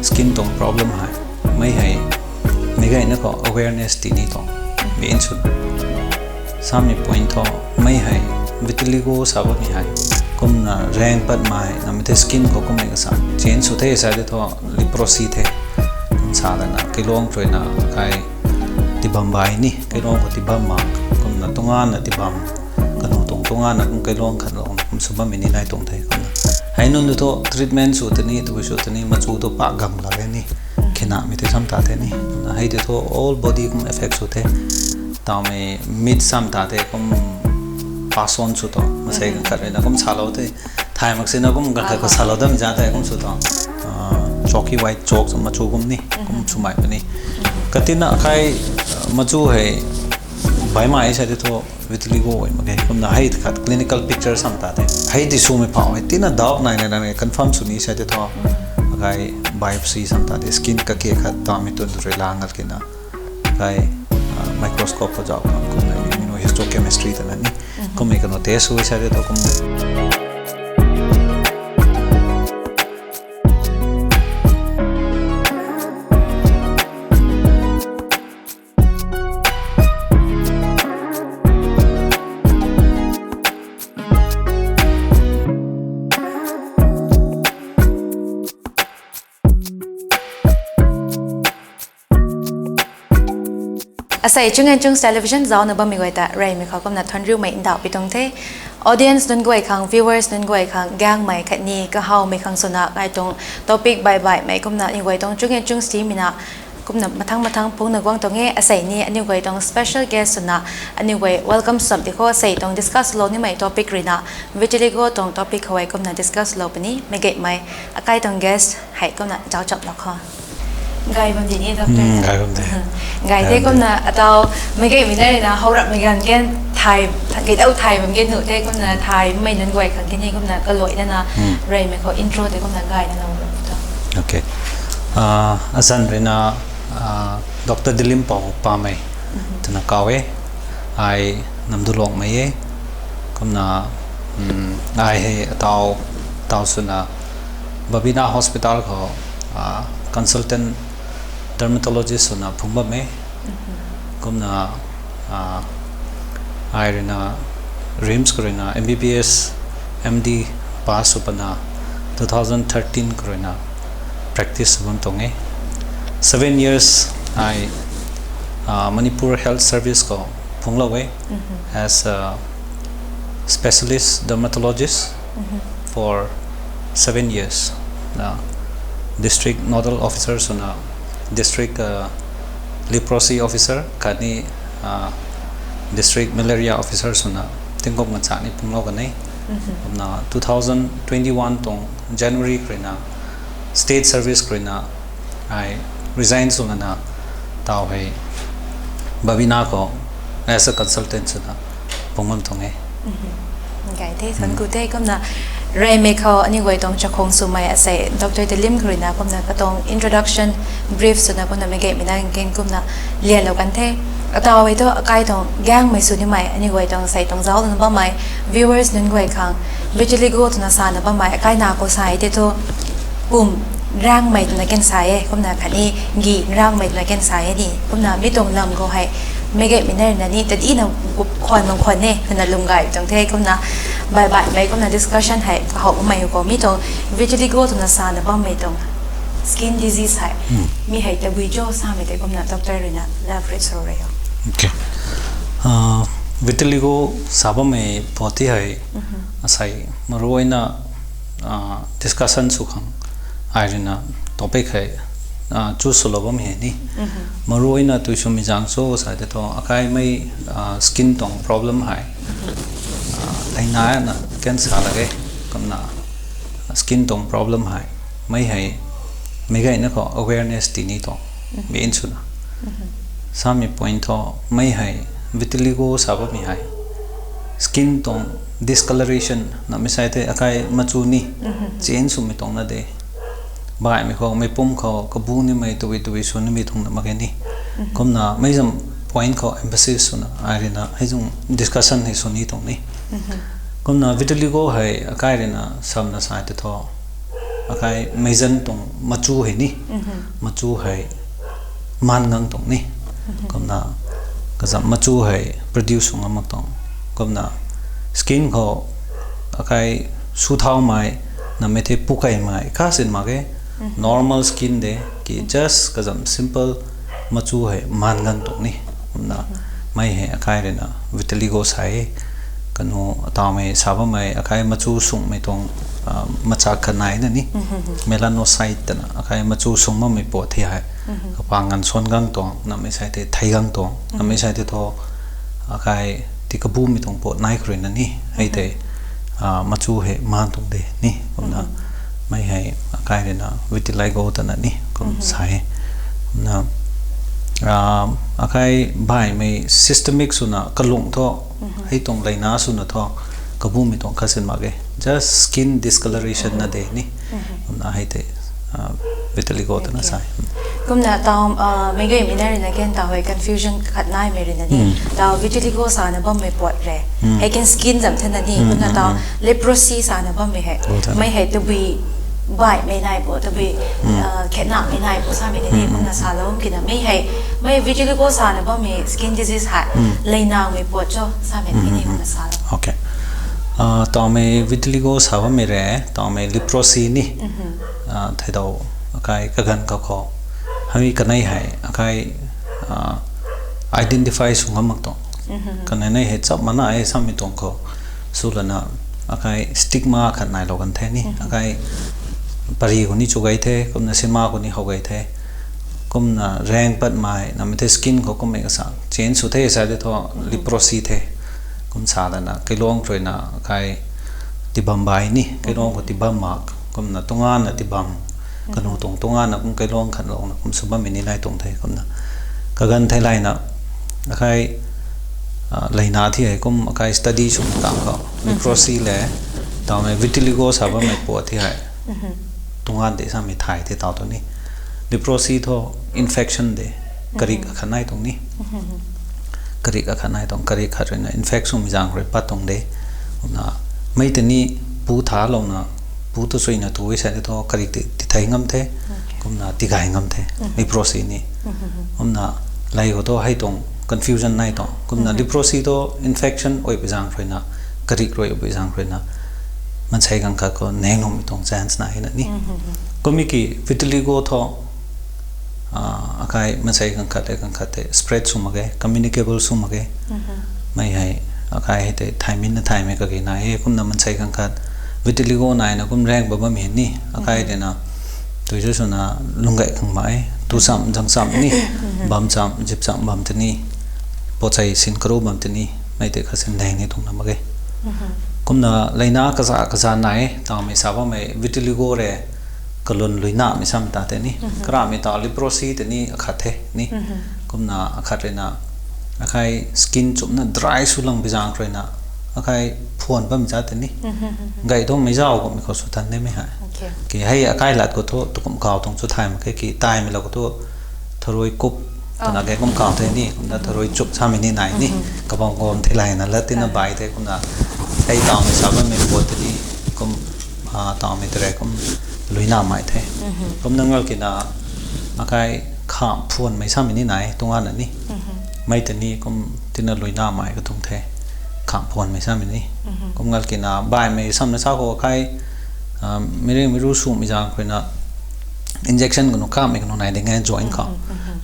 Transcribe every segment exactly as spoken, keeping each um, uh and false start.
Skin tuang problem hei, mei hei, meic gayna khou awareness ti ni tuang, mi insuna. Samei point thu, mei hei, vitiligo sa bammei hei, kumna raeng patmei, namei the skin khou kummei kasa change sw the sa de thu, leprosy the. Kum sa lana, kailuang khou ruina, kai tibam bai ni, kailuang khou tibam mak, kumna tunganna tibam, kanu tuang tunganna kum kailuang khat lou kum sw bammei ni nai tuang the kumna. Hei nunc tu thu treatment sw tani, tabui sw tani, machu tu pa gam lak e ni, khinamei tei sam ta the ni. Kumna hei tei thu whole body kum affect sw the. Tawmei mit sam ta the kum pass on sw tuang, masei khat ruina kum salou the. Thay mak sina kum ganv khat khou salou dam za the kum sw tuang. Chalky white chalk machu kum ni, kum swmei puni. Katina kai machu hei baihmei sa de thu vitiligo mak ge. Kumna hei khat clinical picture sam ta the. Hei ti swmei phau hei tina doubt nai nai nai confirm sw ni sa de thu, kai biopsy sam ta the, skin kake khat tawmei tun rui la ngat kina, kai microscope khou zauc khang kumna immunohistochemistry twna ni, kummei kanu test sw sa de thu kum Asei Chunganchung's Television zaucna bammei guay ta reymei khou kumna thuanriumei ndauh pi tuang the. Audience nunc guay khang, viewers nunc guay khang, gaengmei khatni kahawmei khang swna ngai tuang topic baih baihmei kumna aniu guay tuang Chunganchung's team na kumna mathang mathang phungna guang tuang e. Asei ni aniu guay tuang special guest swna aniu guay welcome swmei ti khou asei tuang discuss lou nimei topic ruina vitiligo tuang topic khou kumna discuss lou puni. Meic gaymei akai tuang guest hei kumna zauc chap lou khou. Gay bam di ni, doctor? Gay bam de. Gay the kumna ataw meic gaymei na ruina how rapmei ganv kan thay, gay dau thay bam ge nuh the kumna thaymei nunc guay khang kini kumna kaluai nana reymei khou intro tei kumna gayna lou ram tu. Okay. Azan ruina Doctor Dilim Pou Pamei twna kaw e. Ai Namdulongmei e. Kumna ai hei ataw, ataw swna Babina Hospital khou consultant dermatologist swna phungc bam e. Kumna ai ruina RIMS khou ruina MBBS, MD pass sw pana two thousand thirteen khou ruina practice sw bam tuang e. Seven years ai Manipur Health Service khou phungclou e as a specialist dermatologist for seven years. Na district nodal officer swna district leprosy officer khatni district malaria officer swna tingkum nganvsa ni phungclou kan e. Kumna two thousand twenty-one tuang January khou ruina state service khou ruina ai resign sw lana taw hei Babina khou as a consultant swna phungc bam tuang e. Gay the, thank you the. Kumna reymei khou aniu guay tuang chakhwang swmei asei Doctor Dilim khou ruina kumna katuang introduction brief swna kumna meic gaymei na kan kumna lianlou kan the. Ataw hei thu akai tuang gaengmei sw nimei aniu guay tuang sei tuang zaucna bammei viewers nunc guay khang vitiligo twna sana bammei akai na khou sa e tei thu pum raengmei twna kan sa e, kumna khatni gi raengmei twna kan sa e ni. Kumna mi tuang lam khou hei meic gaymei na ruina ni tadina khwan mang khwan e twna lwm gay tuang the. Kumna baih baihmei kumna discussion hei kahow bammei khou mi tuang vitiligo twna sana bammei tuang skin disease hei mi hei tabui cho samei tei kumna doctor ruina elaborate sw rou o. Vitiligo sa bammei poti hei asei maruina discussion sw khang ai ruina topic hei choose swlou bam hei ni. Maruina tui swmei zaeng cho sa tei thu akaimei skin tuang problem hei leinaina kan sa lak e. Kumna skin tuang problem hei mei hei meic gayna khou awareness ti ni tuang, mi insuna. Samei point thu mei hei vitiligo sa bammei hei skin tuang discoloration namei sa tei akai machu ni change swmei tuang na de. Baihmei khou mei pum khou kabu nimei tabui tabui sw nimei tuang na mak ge ni. Kumna mei zam point khou emphasis swna ai ruina hei zung discussion hei sw ni tuang ni. Kumna vitiligo hei akai ruina samna sa tei thu akai meizan tuang machu hei ni, machu hei maan gang tuang ni, kumna kazam machu hei produce sw ngam mak tuang, kumna skin khou akai su thaumei, namei the pukeymei kha sin mak e, normal skin de ki just kazam simple machu hei maan gang tuang ni, kumna mei hei akai ruina vitiligo sa e, kanu atawmei sa bammei akai machu sungmei tuang machak khat nai na ni, melanocyte twna akai machu sung bammei pat thi hei, kapang ganv suan gang tuang, namei sai the thei gang tuang, namei sai the thu akai ti kabumei tuang pat nai khou ruina ni, hei tei machu hei maan tuang de ni, kumna mei hei akai ruina vitiligo twna ni kum sa e, kumna akai baihmei systemic swna kalung thu, hei tuang leina swna thu, kabumei tuang kha sin mak e, just skin discoloration na de ni, kumna hei tei vitiligo twna sa e. Kumna taw, meic guaymei na ruina kan taw hei confusion khat naimei ruina ni, taw vitiligo sana bammei pat re, hei kan skin zam thena ni, kumna taw leprosy sana bammei hei, mei hei tabui baihmei nai bo, tabui khetnamei nai bo samei ni, kumna salou kina mei hei, mei vitiligo sana bammei skin disease hei leinamei pat cho samei ni, kumna salou. Tawmei vitiligo sa bammei re, tawmei leprosy ni, theidau akai kaganv kakhou, hei kanei hei akai identify sw ngam mak tuang, kanei nei hei chap mana e samei tuang khou, swlana akai stigma khat nailou kan the ni, akai pari khou ni chu gay the, kumna cinema khou ni how gay the, kumna raeng patmei namei the skin khou kummei kasa change sw the sa de thu, leprosy the, kum sa lana kailuang khou ruina akai tibam bai ni, kailuang khou tibam mak, kumna tunganna tibam, kanu tuang tunganna kum kailuang khatlouna kum sw bammei ni nai tuang the, kumna kaganv theilayna akai leina thi hei kum akai study swmei kang khou leprosy le tawmei vitiligo sa bammei pat thi hei tungan de samei thay the taw tu ni. Leprosy thu infection de, karik akhat nai tuang ni, karik akhat nai tuang, karik khat ruina infect swmei zaeng rui pat tuang de, kumna mei tei ni pu thalouna, pu tu suina tu sa de thu karik tithei ngam the, kumna tigay ngam the, leprosy ni, kumna lei khou thu hei tuang confusion nai tuang, kumna leprosy thu infection uipui zaeng ruina, karik rui uipui zaeng ruina, mansei ganv khat khou neng nuhmei tuang chance nai na ni, kummei ki vitiligo thu akai mansei ganv khat le ganv khat tei spread sw mak ge, communicable sw mak ge, mei hei akai hei tei thaymei na thaymei kage nai e, kumna mansei ganv khat vitiligo naina kum raeng ba bammei ni, akai ruina tui chu swna lung gay khang mak e, tu cham zang cham ni, bam cham zip cham bam tei ni, pochei sin karu bam tei ni, mei tei kha sin daeng ni tuang na mak ge. Kumna leina kaza kaza nai e, tawmei sa bammei vitiligo re, kalun luinamei samei ta tei ni, karamei ta leprosy tei ni akhat the ni, kumna akhat ruina akai skin chumna dry sw lang bi zaeng ruina akai phuan bammei za tei ni, gay thumei zau kummei khou sw tan nimei hei, ki hei akai lat khou thu tukum kaw tuang chu thay mak khe, ki taimei lou khou thu tharui kup twna kei kum kaw the ni, kumna tharui chup samei ni nai ni, kabam kabam theilayna lat tina bai the, kumna hei tawmei sa bammei pat tei ni, kum tawmei tei re kum luinamei the, kumna ngal kina akai kham phuanmei samei ni nai tunganna ni, mei tei ni kum tina luinamei katuang the, kham phuanmei samei ni, kum ngal kina baihmei samna sa khou akai miringmei ru sumei zaeng ruina injection kanu kamei kanu nai ding e joint khou,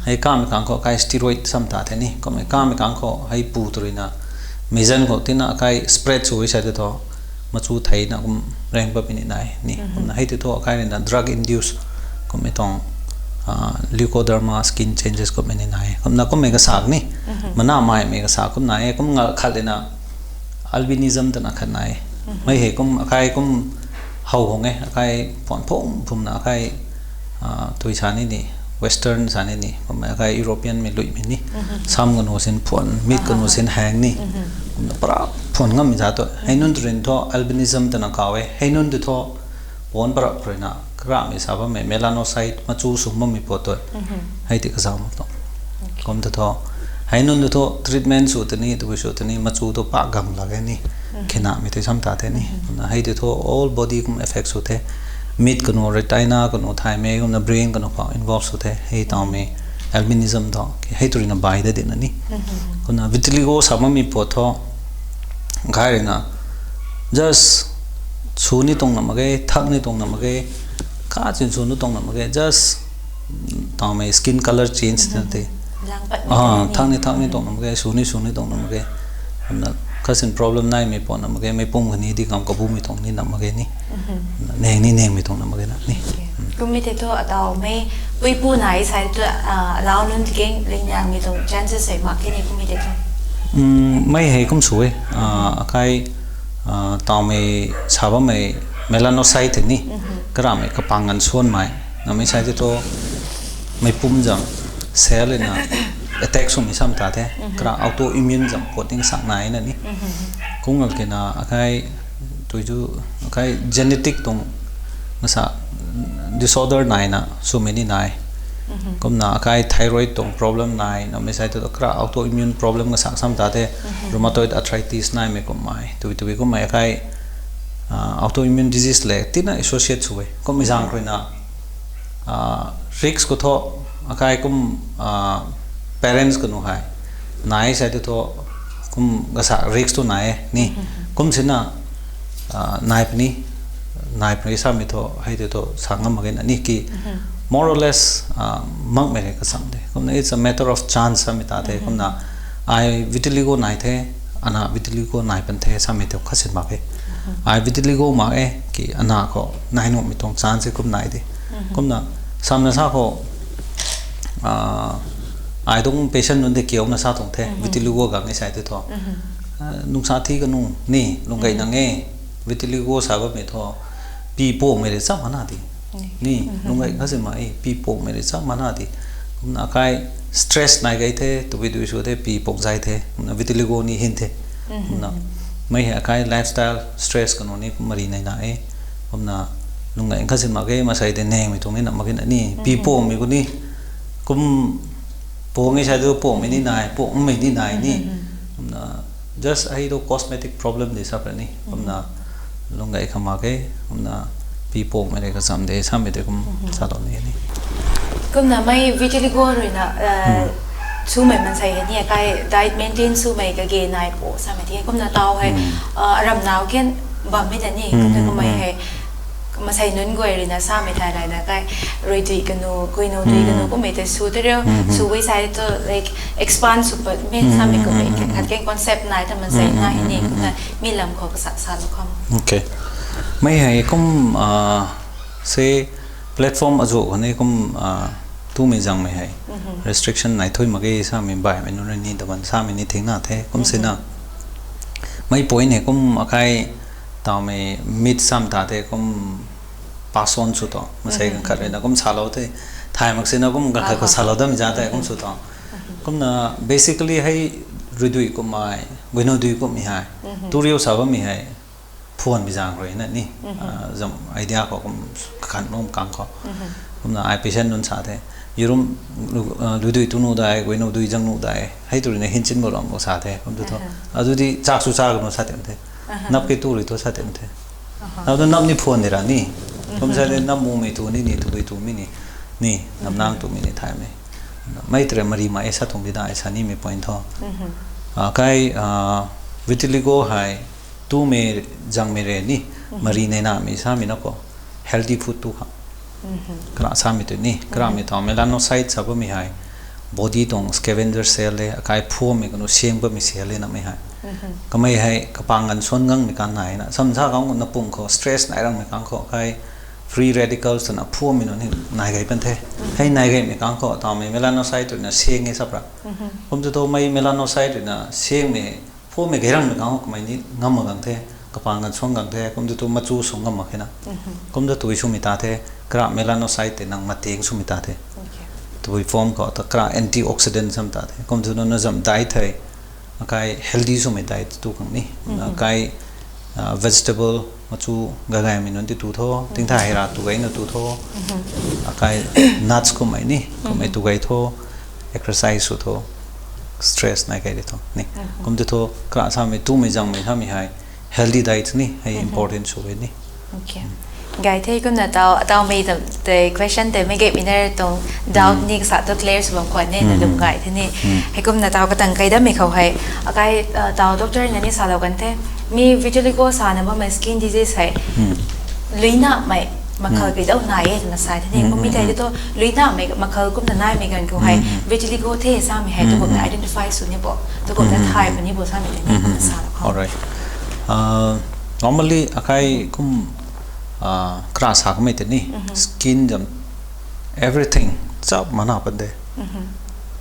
hei kamei kang khou akai steroid sam ta the ni, kummei kamei kang khou hei pu tu ruina meizan khou tina akai spread sw sa tei thu machu theina kum raeng bam ni nai ni, kumna hei tei thu akai ruina drug induce kummei tuang leukoderma skin changes kummei ni nai, kumna kummei kasak ni, mana maimei kasak kum nai e, kum ngal khat ruina albinism twna khat nai e, mei hei kum akai kum how khang e, akai phuan phum phumna akai tui sa ni ni, western sa ni ni, kummei akai European mei luimei ni, sam kanu sin phuan, mit kanu sin hang ni, kumna para phuan ngammei za tu, hei nunc tu ruina thu albinism twna kaw e, hei nunc tu thu puan para ruina karamei sa bammei melanocyte machu sw bammei pat tu, hei tei kazauh mak tuang, kum tu thu, hei nunc tu thu treatment sw tei ni, tabui sw tei ni machu tu pak gang lak e ni, khenamei tei sam ta the ni, kumna hei tei thu whole body kum affect sw the, Mit kanu, retina kanu, thaymei kumna brain kanu khou involve sw the. Hei tawmei albinism tho, hei tu ruina bai da dina ni. Kumna vitiligo sa bammei pat tho, gay ruina just sw ni tuang na mak ge, thak ni tuang na mak ge, kachin sw ni tuang na mak ge, just tawmei skin color change na the. Thak ni thak ni tuang na mak ge, sw ni sw ni tuang na mak ge. Kumna kasin problem naimei pat na mak ge, mei pum kani di kam kabumei tuang ni na mak ge ni. Neng ni nengmei tuang na mak ge na ni. Kummei tei thu atawmei puipu nai sai tu, alau nunc tiking lingniangmei tuang chances hei mak khe ni kummei tei thu. Mei hei kum sw e, akai tawmei sa bammei melanocyte tei ni, karamei kapang ganv suanmei namei sai tei thu, mei pum zam cell na attack swmei sam ta the, kara autoimmune zam pat ning sak nai na ni. Kung kina akai tui tu, akai genetic tuang masa disorder naina swmei ni nai. Kumna akai thyroid tuang problem nai namei sai tu kara autoimmune problem kasak sam ta the, rheumatoid arthritis naimei kummei, tui tui kummei akai autoimmune disease le tina associate sw e. Kummei zaeng ruina risk khou thu akai kum parents kanu hei nai sai tu thu kum kasa risk tu nai e ni. Kum sina nai puni, nai puni samei thu hei tu thu sa ngam mak ge na ni ki, more or less makmei rei kasam de. Kumna it's a matter of chance samei ta the. Kumna ai vitiligo nai the, ana vitiligo nai pan the samei tu khasin mak e. Ai vitiligo mak e ki ana khou nai nuhmei tuang chance kum nai de. Kumna samna sa khou ai tuang patient nunc tei kiuna sa tuang the, vitiligo gang e sai tu thu, nungsa thi kanu ni, lunggay nang e, vitiligo sa bammei thu pi pumei rei cham mana di ni, lunggay khasin mak e, pi pumei rei cham mana di. Kumna akai stress nai gay the, tabui dui sw the, pi pum zay the, kumna vitiligo ni hin the. Kumna mei hei akai lifestyle stress kanu ni kum mari nai na e. Kumna lunggay khasin mak ge, masei tei nengmei tuang ni na mak ge na ni, pi pumei ku ni, kum pung e sai tu pumei ni nai, pumei ni nai ni. Kumna just hei tu cosmetic problem di sa pra ni. Kumna lunggay kha mak ge, kumna pi pumei rei kasam de samei tei kum salou ni ni. Kumna mei vitiligo ruina swmei mansei hei ni akai diet maintain swmei kage nai pu samei ti kumna taw hei aram nau ken bammei ta ni kumna kummei hei masei nunc guay ruina samei thay layna kai ruidui kanu, guinou dui kanu kummei tei sw te riu, sw e sai tu like expand sw pat mei samei kummei khat ken concept nai ta mansei nai ni kumna mi lam khou kasak salou kham. Mei hei kum se platform azu khou ni kum tumei zangmei hei restriction nai thui mak ge samei baihmei nunc rui ni taban samei ni thingna the. Kum sina mei point hei kum akai tawmei mit sam ta the kum pass on sw tuang masei ganv khat ruina kum salou the, thay mak sina kum ganv khat khou salou dam za the kum sw tuang. Kumna basically hei ruidui kummei, guinou dui kummei hei, tu riu sa bammei hei phuanmei zaeng rui na ni, zam idea khou kum kakhan lum kang khou. Kumna ai patient nunc sa the, yerum ruidui tu nu dai, guinou dui zang nu dai, hei tu ruina hinchin bo lam bo sa the kum tu thu, adu di chak sw chak nu sa tem the, nap ke tu rui thu sa tem the. Nap tu nap ni phuan ni ra ni, kum sa de nap mumei tu ni ni, tabui tumei ni, ni nap nang tumei ni thaymei, mei tei mari ma e sa tuang di da e sa nimei point thu. Kai vitiligo hei tumei zangmei rei ni, mari nei namei samei na khou healthy food tu khang kara samei tu ni, karamei tho melanocyte sa bammei hei body tuang scavenger cell e, akai phuammei kanu siang bammei cell e namei hei. Kamei hei kapang ganv suan gangmei kan nai na, sam sa kang na pum khou stress nai rangmei kang khou kai free radicals twna phuammei nunc ni nai gay pan the. Hei nai gaymei kang khou tawmei melanocyte ruina siang e sap ra. Kum tu thu mei melanocyte ruina siangmei phuammei gay rangmei kang khou kamei ni ngam mak gang the, kapang ganv suang gang the, kum tu thu machu sung ngam mak khe na. Kum tu tui swmei ta the, kara melanocyte tei nang mateng swmei ta the. Tabui form khou ta kara antioxidant sam ta the. Kum tu nunc na zam diet thei, akai healthy swmei diet tu khang ni. Akai vegetable machu gagaymei nunc ti tu tho, tingthay hei ra tu gayna tu tho. Akai nuts kummei ni, kummei tu gay tho, exercise sw tho, stress nai kay di tho ni. Kum tu tho, kara samei tumei zangmei samei hei healthy diet ni hei important sw e ni. Gay the kumna tau, tau mei tam, tei question tei mei gay miner tuang doubt ni kasa tu clear sw bam khwan ne, na lum gay the ni. Hei kumna tau katang kai dammei khou hei, akai, tau doctor na ni salou kan the, mi vitiligo sana bammei skin disease hei, luinamei makhal kei dau nai e twna sa the ni. Kum mi thei thu, luinamei makhal kumna naimei ganv khou hei, vitiligo the samei hei, tu kumna identify sw ni bo, tu kumna thay puni bo samei tei ni, na salou khou. Alright. Normally, akai kum, kra sa kamei tei ni, skin zam, everything, chap mana pan de.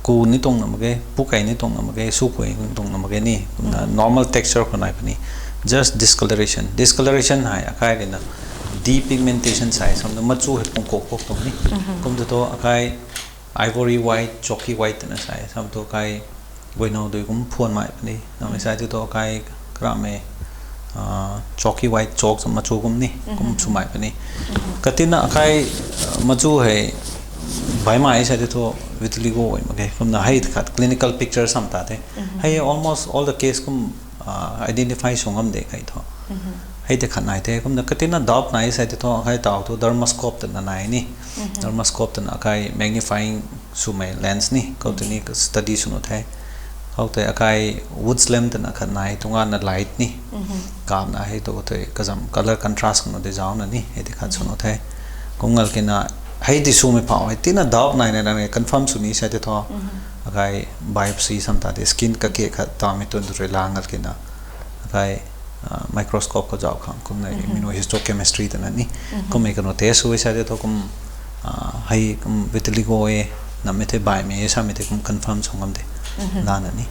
Ku ni tuang na mak ge, pukei ni tuang na mak ge, sukui ni tuang na mak ge ni, kumna normal texture khou nai puni. Just discoloration. Discoloration hei, akai rina depigmentation sa e, samna machu hei pung kok kok tuang ni. Kum tu thu akai ivory white, chalky white twna sa e, sam tu akai guaynow dui kum phuan mai puni. Namei sa tu thu akai karamei, chalky white, chalk sam machu kum ni, kum sw mai puni. Katina akai, machu hei baimei sa tu thu vitiligo mak ge. Kumna hei khat clinical picture sam ta the. Hei almost all the case kum identify sw ngam de kai thu. Hei tei khat nai the. Kumna katina doubt nai sa tu thu akai tau thu dermoscope twna nai ni. Dermoscope twna akai magnifying swmei lens ni, khou tei ni study sw nuh the. Khou tei akai Woods lamp twna khat nai, tungana light ni. Kapna hei tu tei kazam color contrast kanu de zauna ni, hei tei khat sw nuh the. Kum ngal kina, hei tei swmei phau hei tina doubt nai na nang confirm sw ni sa tei thu, akai biopsy sam ta tei skin kake khat tamei tun tu rui la ngal kina, akai microscope khou zauc khang kumna immunohistochemistry twna ni, kummei kanu test sw sa tei thu kum, hei kum vitiligo e, namei tei baimei e samei tei kum confirm sw ngam de, lana ni.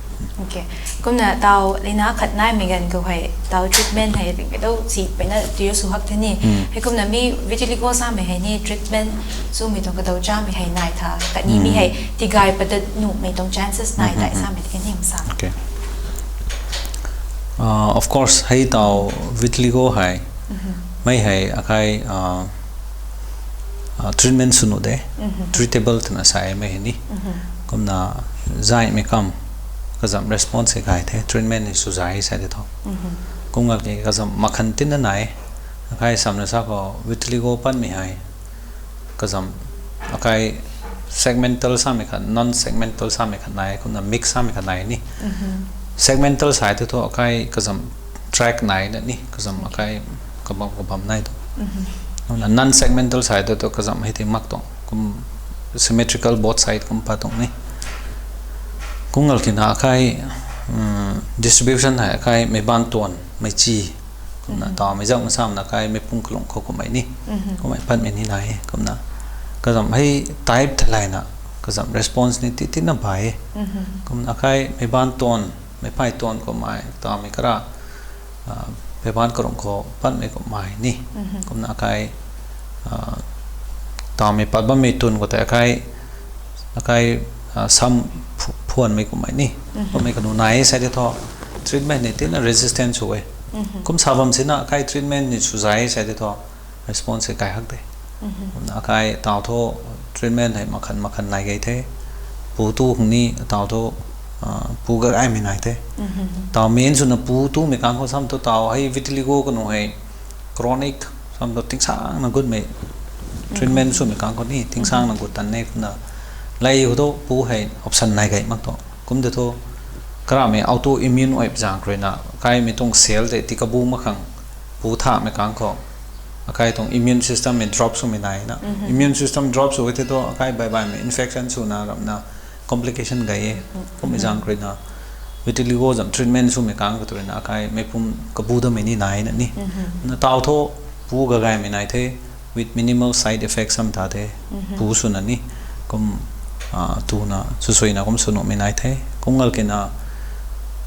Kumna tau lina khat naimei ganv khou hei tau treatment hei ringmei dou si peyna tu sw hak the ni. Hei kumna mi vitiligo samei hei ni treatment swmei tuang kadou chamei hei nai tha, khatni mi hei tigay padat nuhmei tuang chances nai tei samei tei ni msa. Of course, hei tau vitiligo hei, mei hei akai treatment sw nuh de, treatable twna sa e mei hei ni. Kumna zaimei kam, kazam response hei gay the, treatment hei sw zai sa tei thu. Kum ngal ki kazam makhan tina nai, akai samna sa khou vitiligo patmei hei, kazam akai segmental samei khat, non-segmental samei khat nai, kumna mix samei khat nai ni. Segmental sa tei thu akai kazam tract nai na ni, kazam akai kabam kabam nai tu. Kumna non-segmental sa tei thu kazam hei tei mak tuang, kum symmetrical both side kum pat tuang ni. Kum ngal kina akai distribution hei akai meic baanv tuan, meic chi, kumna tau mei zak masamna akai meipum kalung khou kummei ni, kummei patmei ni nai e. Kumna kazam hei type theilayna kazam response ni ti tina bai e. Kumna akai meic baanv tuan, meic phay tuan kummei, taumei kara, meic baanv karung khou patmei kummei ni. Kumna akai taumei pat bammei tun khou tei akai, akai sam phuanmei kummei ni, kummei kanu nai e sa tei thu, treatment ni tina resistant sw e. Kum sa bam sina akai treatment ni sw zai e sa tei thu, response hei kai hak de. Kumna akai tau thu treatment hei makhan makhan nai gay the. Pu tu khang ni tau thu pu gagaymei nai the. Tau main swna pu tumei kang khou sam thu tau hei vitiligo kanu hei chronic, sam thu tingsangna gutmei treatment swmei kang khou ni tingsangna gut tan e. Kumna lei khou thu pu hei option nai gay mak tu. Kum tei thu karamei autoimmune ap zaeng khou ruina kaimei tuang cell tei tii kabu mak khang pu thamei kang khou akai tuang immune system mei drop swmei nai na. Immune system drop sw e thei thu akai baih baihmei infection swna ramna complication gay e. Kummei zaeng khou ruina vitiligo zam treatment swmei kang khou ruina akai meipum kabu damei ni nai na ni. Na tau thu pu gagaymei nai the, with minimal side effects sam ta the, pu swna ni, kum tuna swsuina kum sw nuhmei nai the. Kum ngal kina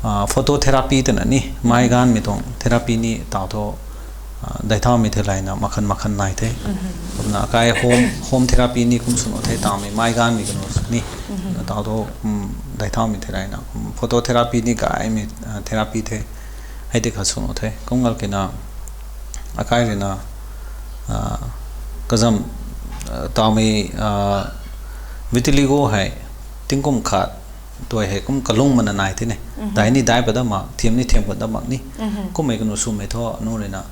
phototherapy twna ni, mei ganvmei tuang therapy ni tau thu daithaumei theilayna makhan makhan nai the. Kumna akai home, home therapy ni kum sw nuh the, taumei mei ganvmei kanu ni. Tau thu daithaumei theilayna kum phototherapy ni gaymei therapy the. Hei tei khat sw nuh the. Kum ngal kina akai ruina kazam taumei vitiligo hei tingkum khat tuai hei kum kalung mana nai the ni. Dai ni dai pat dat mak, thiam ni thiam pat dat mak ni. Kummei kanu swmei thu nu ruina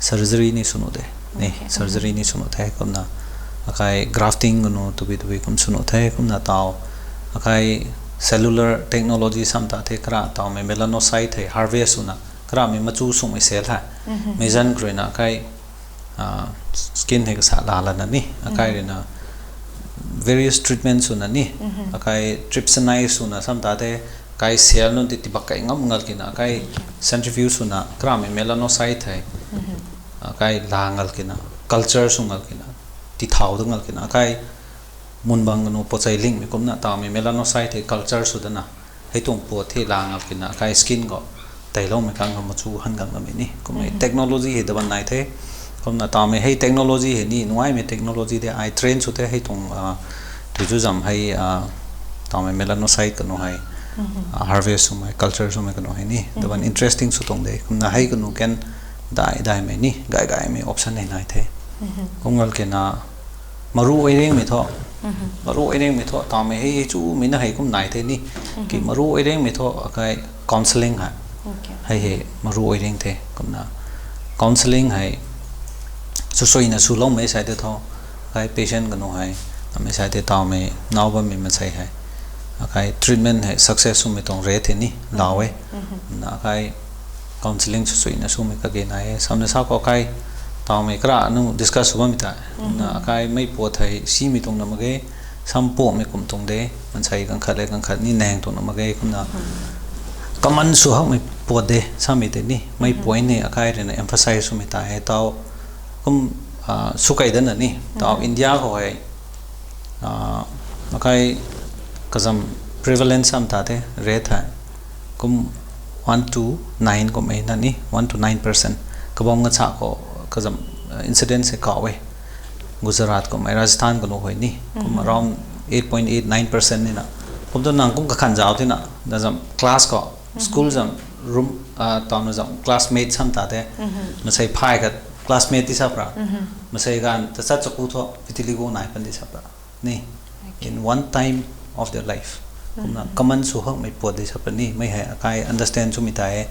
surgery ni sw nuh de. Ni surgery ni sw nuh the kumna, akai grafting kanu tabui tabui kum sw nuh the kumna taw, akai cellular technology sam ta the kara tawmei melanocyte hei harvest swna karamei machu swmei cell hei meic zanc khou ruina akai skin hei kasa laa lana ni akai ruina various treatment swna ni, akai trypsinase swna sam ta the, akai cell nunc ti tibak kai ngam ngal kina akai centrifuge swna karamei melanocyte hei akai laa ngal kina, culture sw ngal kina, tithau da ngal kina akai mun bang kanu pochei lingmei kumna tawmei melanocyte hei culture sw dana hei tuang puat the laa ngal kina akai skin khou teiloumei kang khou machu han gang lamei ni kummei technology hei daban nai the. Kumna tawmei hei technology hei ni nuaimei technology de ai train sw the hei tuang tui chu zam hei tawmei melanocyte kanu hei harvest swmei culture swmei kanu hei ni daban interesting sw tuang de kumna hei kanu kan dai daimei ni gay gaymei option hei nai the. Kum ngal kina maru ei ringmei thu, maru ei ringmei thu tawmei hei chumei na hei kum nai the ni, ki maru ei ringmei thu akai counselling hei, hei hei maru ei ring the kumna counselling hei swsuina swloumei sai de thu akai patient kanu hei amei sai de tawmei nau bammei mansei hei akai treatment hei success swmei tuang rate hei ni lau e. Na akai counselling swsuina swmei kage nai e samna sa khou akai tawmei kara nu discuss sw bammei ta na akai mei puat hei simei tuang na mak ge, sam puamei kum tuang de, mansei kang khat le kang khat ni naeng tuang na mak ge kumna common sw hakmei puat de samei tei ni mei point hei akai ruina emphasize swmei ta hei taw kum sw kei dana ni taw India khou hei akai kazam prevalence sam ta the rate hei kum one to nine kummei na ni one to nine percent kabam ngasa khou kazam incidence hei kau e. Gujarat kummei Rajasthan kanu hei ni kum around eight point eight nine percent nina kum tu nang kum kakhan zauc tina na zam class khou school zam room tawna zam classmate sam ta the, masei phay khat classmate ti sap ra, masei ganv tachat chaku thu vitiligo nai pan di sap ra ni in one time of their life kumna common sw hakmei puat di sap ra ni mei hei akai understand swmei ta e.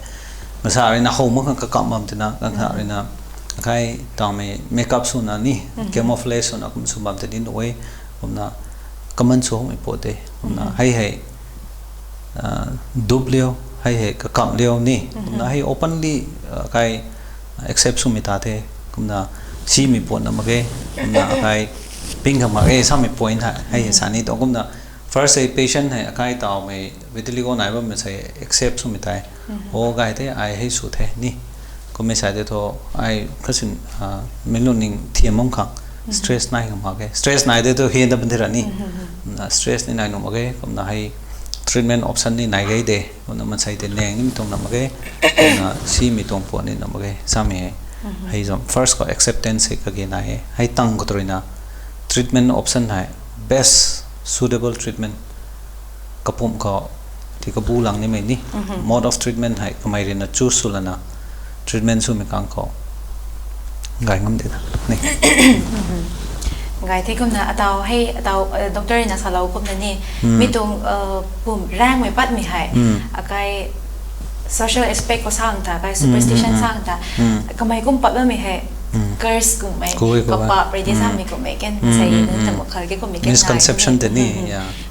Masa ruina how mak khang kakam bam tina kang khat ruina akai tawmei makeup swna ni camouflage swna kum sw bam tei ni nuh e. Kumna common sw hakmei puat de kumna hei hei dup liu, hei hei kakam liu ni kumna hei openly akai accept swmei ta the. Kumna simei puat na mak ge, kumna akai ping kha mak e samei point hei hei sa ni tuang kumna first hei patient hei akai tawmei vitiligo nai bammei sei accept swmei tei o gay the ai hei sw the ni kummei sai de thu ai kasin meic lungning thiam bam khang stress nai kha mak ge, stress nai de thu hian da ban the ra ni na stress ni nai nuh mak ge kumna hei treatment option ni nai gei de kumna mansei tei naeng nimei tuang na mak ge kumna simei tuang puat ni na mak ge samei hei hei zam first khou acceptance hei kage nai e hei tang khou tu ruina treatment option hei best suitable treatment kapumc khou ti kabu lang nimei ni mode of treatment hei kamei ruina choose sw lana treatment swmei kang khou gay ngam de na ni. Gay the kumna ataw hei ataw doctor na salou kumna ni mi tuang pum rangmei patmei hei akai social aspect khou sang ta kai superstition sang ta kamei kum pat bammei hei curse kummei kapap rei di samei kummei kan sei nunc ta mak khal ke kummei kan misconception tei ni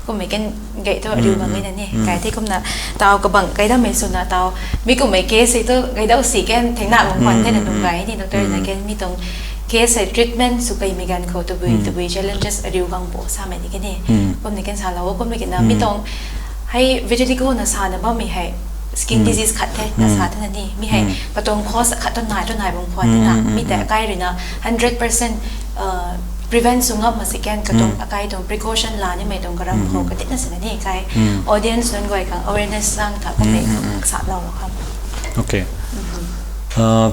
kummei kan gay thu ariu bam na ni gay the kumna taw kabang kai dammei swna taw mi kummei case sei thu gay dau si kan thengna bam khwan thena nung gay ni doctor na kan mi tuang case sei treatment sw kaimei ganv khou tabui tabui challenges ariu gang bo samei ni kan ni kumni kan salou kumni kina mi tuang hei vitiligo na sana bammei hei skin disease khat the na sa thena ni mi hei katuang cause khat tu nai tu nai bam khwan thena mi tei akai ruina hundred percent prevent sw ngam mak si kan katuang akai tuang precaution la nimei tuang karam khou katina sina ni kai audience nunc guay khang awareness lang tha kumtei salou lo kham. Okay.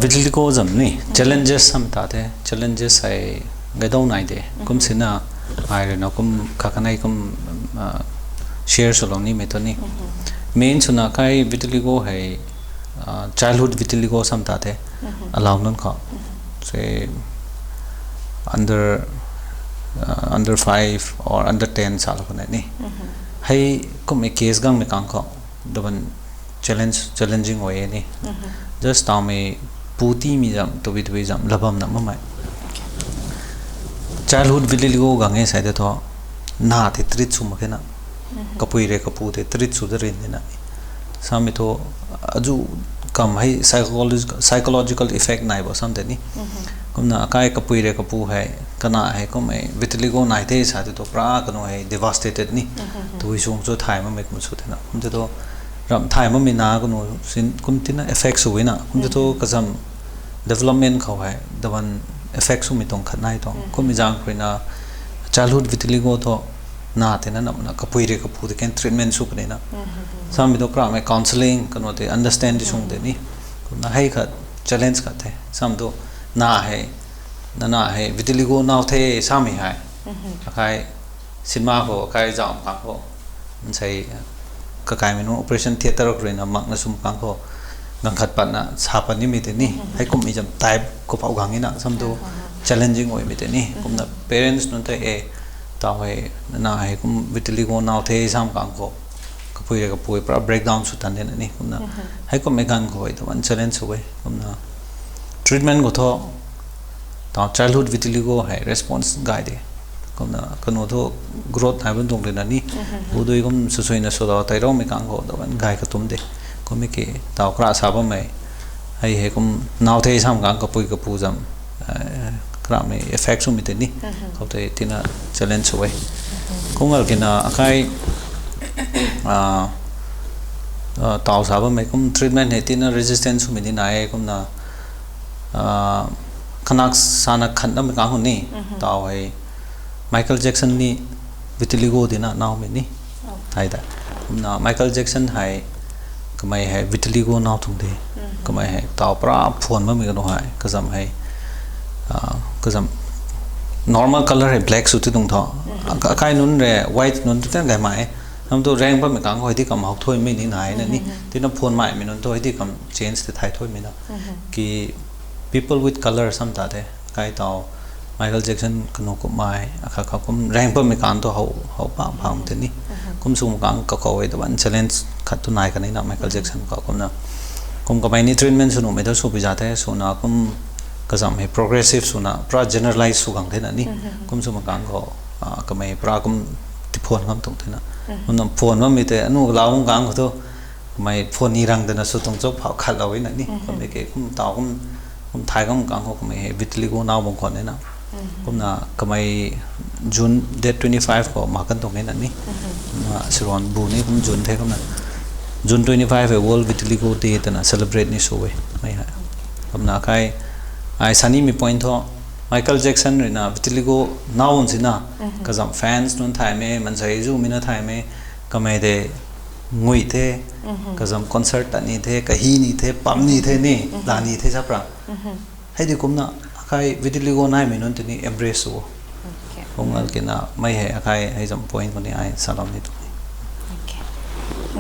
Vitiligo zam ni challenges sam ta the, challenges hei gaydau nai de kum sina ai ruina kum kha kanei kum share swlou nimei tu ni main swna kai vitiligo hei childhood vitiligo sam ta the alou nunc khou se under under five or under ten salou khou ni hei kummei case gangmei kang khou daban challenge challenging e ni just tawmei pu timei zam tabui tabui zam labam na mamei Childhood vitiligo gang e sa de thu, na tei treat sw mak khe na, kapui re kapu tei treat sw da rin de na. Samei thu, azu kam hei psychological, psychological effect nai bo sam de ni. Kumna akai kapui re kapu hei, kana hei kum hei vitiligo nai the sa de thu pra kanu hei devastated ni. Tui sung chu thay mamei kum sw the na. Kum de thu, ram thay mamei na kanu sin kum tina effect sw na. Kum de thu kazam development khou hei, the one effect swmei tuang khat nai tuang. Kummei zaeng khou rui na, childhood vitiligo thu, na tei na namna kapui re kapu tei kan treatment sw puni na. Samei thu kramei counselling, kanu tei understand di sung de ni. Kumna hei khat challenge khat the. Sam thu, na hei, na na hei vitiligo nau the samei hei. Akai cinema khou, akai zam kang khou. Nsei, kakaimei nunc operation theatre khou rui na makna sum kang khou. Gang khat patna sa pat nimei tei ni. Hei kummei zam type khou pou gang na, sam thu challenging uimei tei ni. Kumna parents nunc tei e, taw hei, na hei kum vitiligo nau the sam kang khou. Kapui re kapu pra breakdown sw tan de na ni. Kumna, hei kummei ganv khou hei the one challenge sw e. Kumna, treatment khou thu, taw childhood vitiligo hei response gay de. Kumna, kanu thu growth nai bam tuang de na ni. Hu dui kum sw suina sw daw tei roumei kang khou the one gay katum de. Kummei ki, taw kra sa bammei. Hei hei kum nau the sam kang kapui kapu zam, kramei effect swmei tei ni. Khou tei tina challenge sw e. Kum ngal kina akai, taw sa bammei kum treatment hei tina resistance swmei ni nai e kumna, kanak sana khat namei kang khou ni, taw hei Michael Jackson ni vitiligo dina naumei ni. Thei ta. Kumna Michael Jackson hei, kamei hei vitiligo nau tuang de. Kamei hei taw pra phuan bammei kanu hei, kazam hei, kazam normal color hei black sw ti tuang tho. Akai nunc re white nunc tu tan gaymei e. Nam tu rang bammei kang khou hei di kam hou thuimei ni nai na ni. Tina phuan maimei nunc tu hei di kam change tei thay thuimei na. Ki people with color sam ta the. Kai taw Michael Jackson kanu kummei, akha kha kum rang bammei kang tu hou, hou pang pang tei ni. Kum sw kang kakhou e the one challenge khat tu nai kan na Michael Jackson khou kumna. Kum kamei ni treatment sw nuhmei tu sw pui za the, swna kum kazam hei progressive swna, pra generalize sw gang the na ni. Kum sw kang khou, kamei pra kum tiphuan ngam tuang the na. Kumna phuan bammei tei, anu lau kang khou tu, kamei phuan ni rang dana sw tuang cho phau khatlou e na ni. Kamei ke kum taw kum, kum thay kam kang khou kamei hei vitiligo nau bang khwan e na. Kumna kamei June date twenty five khou ma kan tuang e na ni. Kumna siruan bu ni kum June the kumna. June twenty five hei World Vitiligo Day twna celebrate ni sw e. Mei hei. Kumna kai, ai sa nimei point thu, Michael Jackson rui na vitiligo nau bam sina, kazam fans nunc thaymei, mansei zumei na thaymei, kamei de ngui the, kazam concert ta ni the, kahi ni the, pam ni the ni, la ni the sapra. Hei di kumna, akai vitiligo naimei nunc tei ni embrace sw o. Kum ngal kina, mei hei akai hei zam point khou ni ai salou ni tu.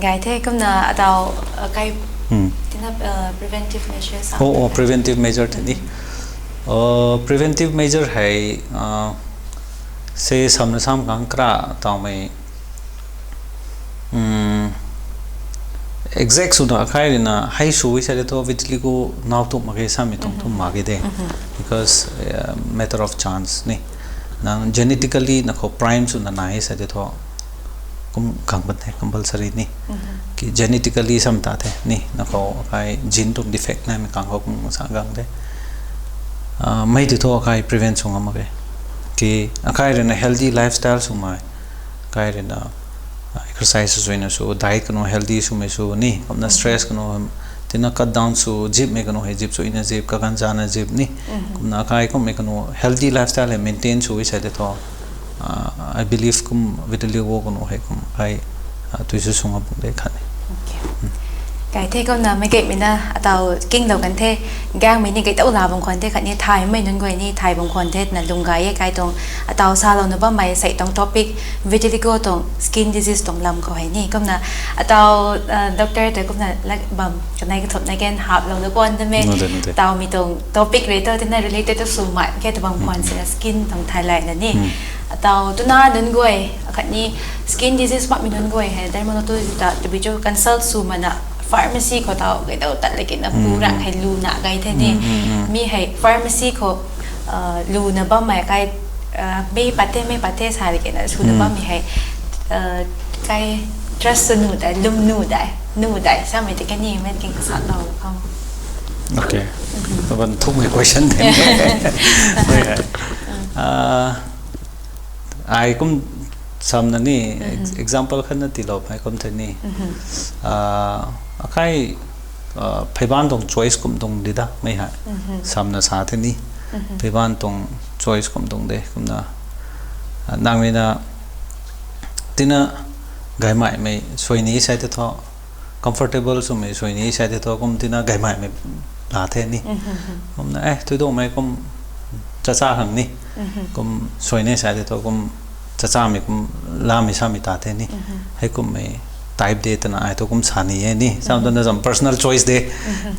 Gay the kumna ataw, kai, tina, preventive measures. Oh, preventive measure tei ni. Preventive measure hei, se samna sam kang kra tawmei, exact swna akai rui na hei sw e sa de thu vitiligo nau tum mak ge samei tuang tum mak ge de. Because matter of chance ni. Nang genetically na khou prime swna nai sa de thu kum gang pat the compulsory ni. Ki genetically sam ta the ni, na khou akai gene tuang defect naimei kang khou kum sa gang de. Mei tei thu akai prevent sw ngam mak ge. Ki akai rui na healthy lifestyle swmei, akai rui na exercise swna sw, diet kanu healthy swmei sw ni, kumna stress kanu, tina cut down sw, zipmei kanu hei zip swna zip, kaganv zana zip ni. Kumna akai kummei kanu healthy lifestyle hei maintain sw e sa de thu, I believe kum vitiligo kanu hei kum kai, tui sw sw ngam pung de khat ni. Kai the kumna meic keymei na ataw kinglou kan the, gangmei ni kei tau la bam khwan the khatni thaymei nunc guay ni thay bam khwan the twna lung gay e kai tuang, ataw salouna bammei sei tuang topic, vitiligo tuang skin disease tuang lam khou hei ni. Kumna ataw doctor tei kumna lak bam kanei kathumh na kan haplou na kuan de me. Tawmei tuang topic rui tu tina related tu swmei khe ta bam khwan sina skin tuang thay layna ni. Ataw twna nunc guay, akhatni skin disease makmei nunc guay hei dermatologist ta tabui cho consult sw mana pharmacy khou taw kei tau tat laki na pu rang hei luna gay the ni. Mi hei pharmacy khou luna bammei kai Mei pat the, mei pat the sa di kena swna bammei hei, kai trust sw nuh dai, lwm nuh dai, nuh dai samei tei kaniw mei king sa lou kham. Okay. Ban thumei question the. Ai kum samna ni, example khat na tiilou phey kum the ni. Akai pheiban tuang choice kum tuang di da mei hei. Samna sa the ni. Pheiban tuang choice kum tuang de kumna, nang rui na tina gaymei mei suai ni sa the thu, comfortable swmei suai ni sa the thu kum tina gaymei mei la the ni. Kumna e thuidamei kum chacha khang ni, kum suai ni sa the thu kum chachamei kum lamei samei ta the ni. Heikummei type de twna ai thu kum sa ni e ni. Sam twna zam personal choice de.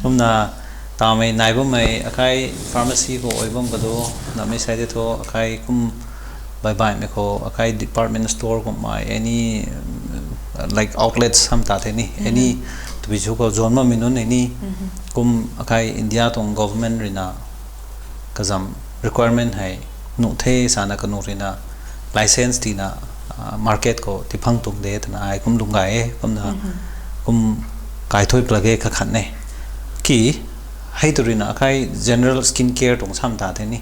Kumna tamei nai bammei akai pharmacy khou ai bam kadu, namei sa the thu akai kum baihbaihmei khou akai department store kummei any, like outlets sam ta the ni, any tabui chu khou zon bammei nunc e ni, kum akai India tuang government rui na kazam requirement hei nuh the sana kanu rui na license tina market khou tiphang tuang de twna ai kum lung gay e. Kumna kum kai thui plak e kakhan e. Ki hei tu rui na akai general skin care tuang sam ta the ni.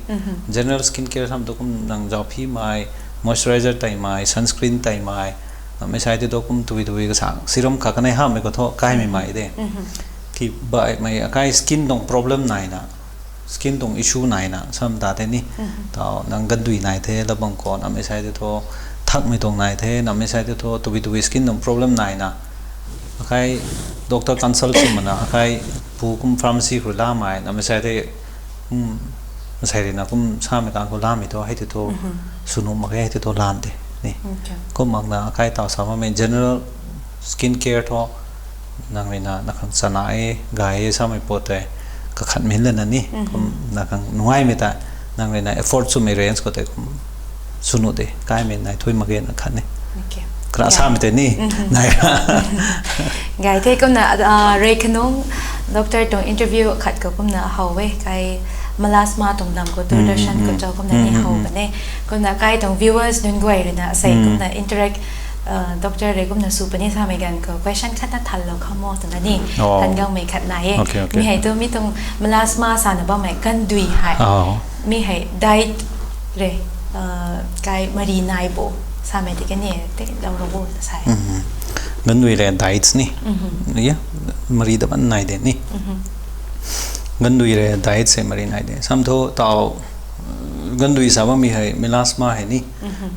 General skin care sam tu kum nang zauphimei, moisturizer teimei, sunscreen teimei, namei sa the thu kum tabui tabui kasa serum kha kanei hamei khou thu kaimei mei de. Ki baihmei akai skin tuang problem naina, skin tuang issue naina sam ta the ni. Tau nang gandui nai the labang khou, namei sa the thu thakmei tuang nai the, namei sa the thu tabui tabui skin tuang problem naina akai doctor consult sw mana akai pu kum pharmacy khou lamei, namei sa the, masei rui na kum samei kang khou lamei thu hei the thu sw nuh mak khe, hei the thu lan de ni. Kum makna akai tau sa bammei general skin care thu nang rui na na khang chana e, gay e samei pat tei kakhat min lana ni, kum na khang nungaimei ta nang rui na afford swmei range khou tei kum sw nuh de, kaimei nai thui mak ge na khat ni. Kra samei tei ni nai ra. Gay the kumna rei khanung doctor tuang interview khat khou kumna how e kai, melasma tuang dam khou Doordarshan khou cho kumna ni how kan e. Kumna kai tuang viewers nunc guay rui na sei kumna interact, doctor rei kumna sw puni samei ganv khou question khat na thanlou kham o twna ni than gangmei khat nai e. Mi hei tu mi tuang melasma sana bammei gandui hei, mi hei diet rei kai mari nai bo samei tei kaniw tei lou ro bo ta sa e. Gandui rei diets ni, mari da ban nai de ni. Gandui rei diet se mari nai de sam thu tau, gandui sa bammei hei melasma hei ni,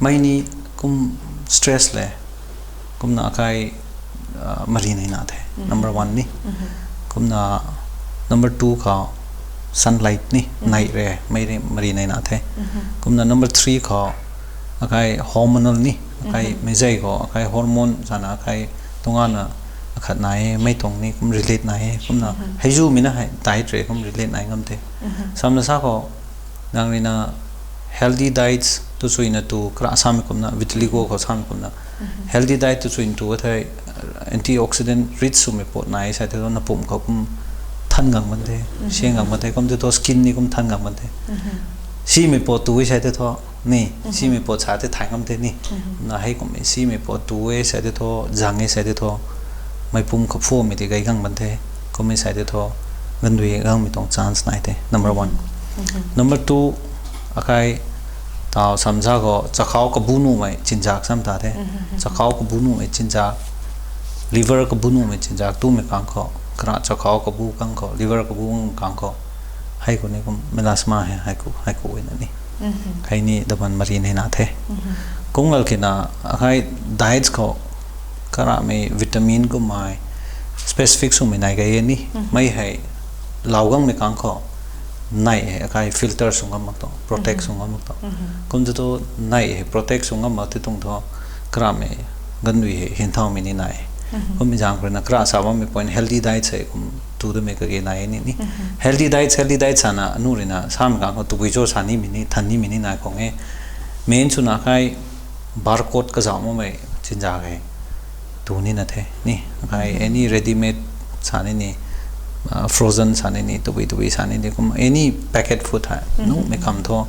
mei ni kum stress le, kumna akai mari nei na the, number one ni. Kumna number two khou sunlight ni, nei rei mei rei mari nei na the. Kumna number three khou akai hormonal ni, akai meizei khou akai hormone sana akai tungana akhat nai e, mei tuang ni kum relate nai e. Kumna heizumei na hei diet rei kum relate nai ngam the. Samna sa khou nang rui na healthy diets tu chuina tu kra samei kumna, vitiligo khou samei kumna, healthy diet tu chuina tu thei antioxidant rich swmei pat nai sa the thu na pum khou kum than gang ban the, siang gang ban the, kum the thu skin ni kum than gang ban the. Simei pat tu e sa the thu ni, simei pat sa the thay ngam the ni. Na hei kummei simei pat tu e sa the thu, zang e sa the thu, mei pum khou phumei tei gay gang ban the. Kummei sa the thu gandui gangmei tuang chance nai the, number one. Number two, akai tau samsa khou chakhou kabu nuhmei chinzak sam ta the. Chakhou kabu nuhmei chinzak, liver kabu nuhmei chinzak tumei kang khou, kra chakhou kabu kang khou, liver kabu kang khou, hei khou ni kum melasma hei, hei khou, hei khou na ni. Hei ni daban mari nei na the. Kung lal kina akai diets khou karamei vitamin kummei specific swmei nai gay e ni. Mei hei lau gangmei kang khou nei hei akai filter sw ngam mak tuang, protect sw ngam mak tuang. Kum tu thu nei hei protect sw ngam mak ti tuang thu karamei gandui hei hinthaumei ni nai. Kummei zaeng khou rui na kra sa bammei point healthy diet hei kum tu damei kage nai e ni ni. Healthy diet, healthy diet sana anu rui na samei kang khou tabui cho sa nimei ni, than nimei ni nai khang e. Main swna akai barcode kazauh makmei chinzak hei tu nina the ni. Akai any ready made sa ni ni, frozen sa ni ni, tabui tabui sa ni ni, kum any packet food hei nuhmei kham thu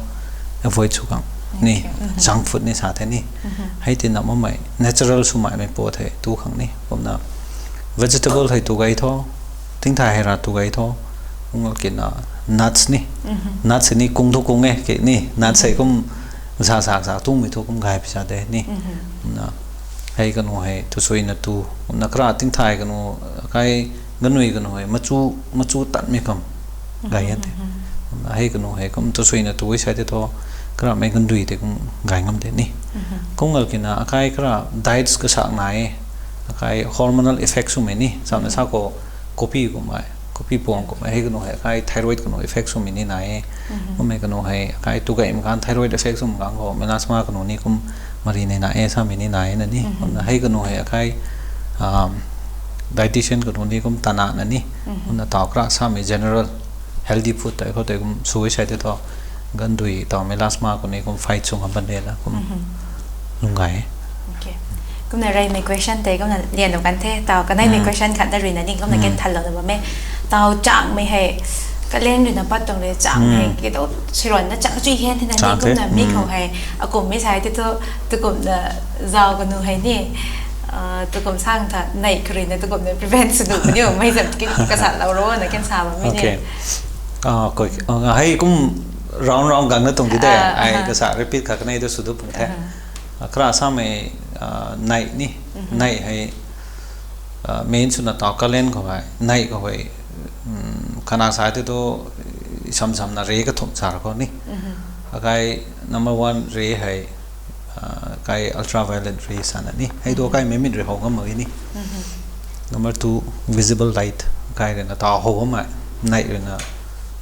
avoid sw khang. ni, junk food ni sa the ni. Hei ti na mamei natural swmei mei po the tu khang ni. Kumna vegetable hei tu gay tho, tingthai hei ra tu gay tho. Kum ngal kina nuts ni. Nuts ni kung thu kung e ke ni. Nuts hei kum sa sa sa tumei thu kum gay pisa de ni. Kumna hei kanu hei tu suina tu. Kumna kara tingthai kanu kai ganui kanu hei machu machu tatmei kam gay e te. Kumna hei kanu hei kum tu suina tu e sai te tho, kara mei gandui te kum gay ngam de ni. Kum ngal kina akai kara diets kasak nai e, akai hormonal effect swmei ni. Samna sa khou coffee kummei, coffee puang kummei hei kanu hei akai thyroid kanu effect swmei ni nai e. Kummei kanu hei akai tu gay makan thyroid effect swm kang khou melasma kanu ni kum mari ni nai e samei ni nai e na ni. Kumna hei kanu hei akai dietitian kanu ni kum tana na ni. Kumna taw kara samei general healthy food tei khou tei kum sui sai te tho, gandui taw melasma kanu ni kum fight sw ngam ban de na kum lung gay e. Kumna reymei question tei kumna lian lou kan the, taw kaneimei question khat na rui na ni kumna ken thanlou na bam e. Taw changmei hei, kalen rui na pat tuang rui changmei hei ki tu siruan na chang chui hen the na ni kumna mi khou hei, akum mi sai te thu, tukumna zau kanu hei ni, tukum sang tha nei kharui na tukumna prevent sw du ni mei zam ki kasalou ro na ken sa bam mi ni. Hei kum round round gang na tuang di de, ai kasa repeat kha kanei tu sw du pung the. Kara samei nei ni, nei hei main swna taw kalen khou hei nei khou hei, kana sa te tu, sam samna re kathumh sa ra khou ni. Akai number one re hei, kai ultraviolet ray sana ni. Hei tu akai mei mit rui how ngam mak e ni. Number two, visible light. Akai rui na taw how bammei, nei rui na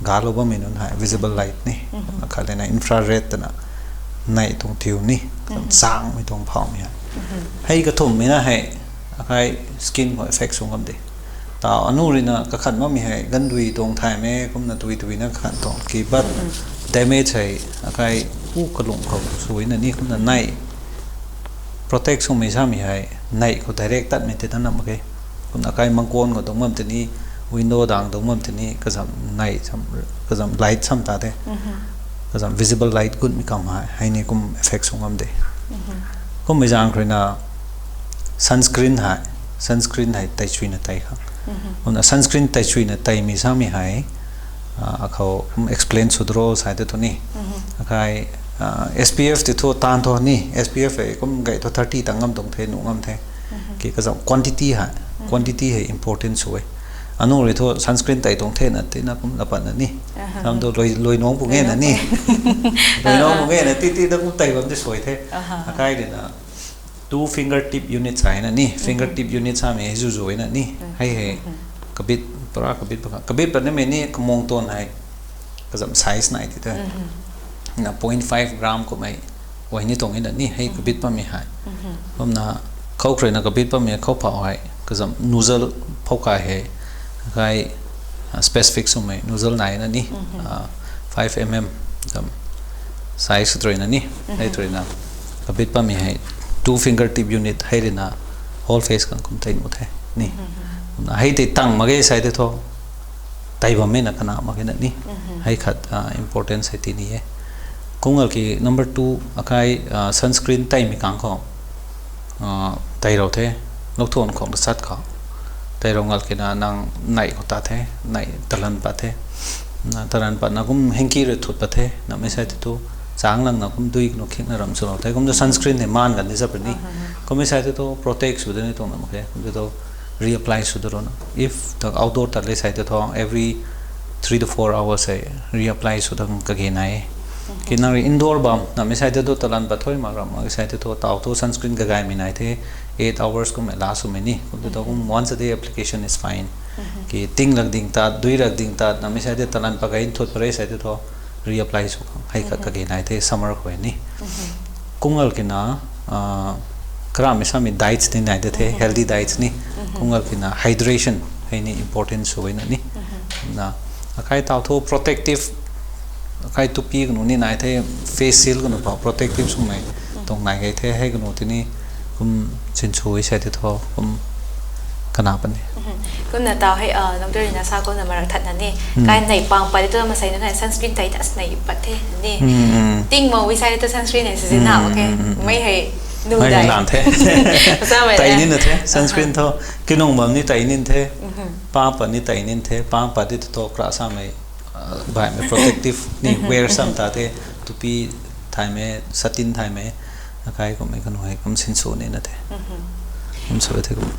galou bammei nunc hei visible light ni. Akhat le na infrared twna nei tuang thiu ni, changmei tuang phauhmei hei. Hei kathumhmei na hei akai skin khou effect sw ngam de. Taw anu rui na kakhat bammei hei gandui tuang thaymei kumna tui tui na kakhat tuang ki, but damage hei akai pu kalung khou sui na ni. Kumna nei protect swmei samei hei nei khou direct tatmei te na nam mak e. Kumna akai mangkuan khou dungc bam tei ni, window dang dungc bam tei ni, kazam nei, kazam light sam ta the, kazam visible light gutmei kam hei hei ni kum effect sw ngam de. Kummei zaeng rui na sunscreen hei, sunscreen hei tei chuina tei khang. Kumna sunscreen tei chuina teimei samei hei akhou kum explain sw dro sai te thu ni. Akai SPF ti thu taanv thu ni, SPF hei kum gay thu thirty tang ngam tuang the, nuh ngam the. Ki kazam quantity hei, quantity hei important sw e. Anu rui thu sunscreen tei tuang the na tina kum lapatna ni, tam tu lui nuang pung e na ni, lui nuang pung e na ti ti da kum tei bam ti suai the. Akai rui na two finger tip unit sa na ni, finger tip unit samei hei zu zu na ni. Hei hei kabit, para kabit pa, kabit pa namei ni kamung tuang hei kazam size nai ti the. Na point five gram kummei ai ni tuang e na ni, hei kabit pammei hei. Kumna khou kharui na kabit pammei khou phau hei kazam nozzle phou kai hei, kai specific swmei nozzle nai na ni, five mm zam size tw rui na ni. Hei tw rui na kabit pammei hei two finger tip unit hei rui na whole face khang kum tei nuh the ni. Kumna hei tei tang mak ge sai te thu, tei bammei na kana mak ge na ni. Hei khat importance hei ti ni e. Kum ngal ki number two akai sunscreen teimei kang khou tei rou the, lou thuan khou kasat khou tei rou ngal kina nang nei khou ta the, nei talan pat the. Talan patna kum hanky rui thut pat the, namei sai te thu chang langna kum dui kanu khikna ram swlou the. Kum tu sunscreen hei maan kan ni zap ni. Kummei sai te thu protect sw de ni tuang na mak khe. Kum tu thu reapply sw da rou na. If the outdoor tat le sai te thu every three to four hours hei reapply sw da kage nai e. Ki nang rui indoor bam namei sai te thu talan pat thoi mak ram mak sai te thu taw thu sunscreen kagaymei nai the, eight hours kummei la swmei ni. Kum tu thu kum once a day application is fine. Ki ting rak ding tat, dui rak ding tat namei sai te talan pat gay nthut pare sai te thu reapply sw khang hei khat kage nai the summer khou ni. Kum ngal kina karamei samei diets ni nai de the, healthy diets ni. Kum ngal kina hydration hei ni important sw na ni. Na akai taw thu protective, akai tupi kanu ni nai the, face shield kanu pau protective swmei tuang nai gay the, hei kanu ti ni kum sinsw e sai te thu kum Kana puni. Kumna tau hei, doctor rina sa kumna marak thatna ni. Kai nei pang pat tu masei na sunscreen tei ta nei pat the ni. Ting mo wi sai tu sunscreen nei sisi na okay. Mei hei nu Mei dai. Lan the. Sa mei Tei dai. Nin na the. Sunscreen tho. Kinung bam ni tei nin the. Pang pat ni tei nin the. Pang pat di tu to kra sa mei. Bai mei protective ni wear sam ta the. Tupi thai mei, satin thai mei. Akai kum mei kanu hei kum sinsu ni na the. Kum sw the kum.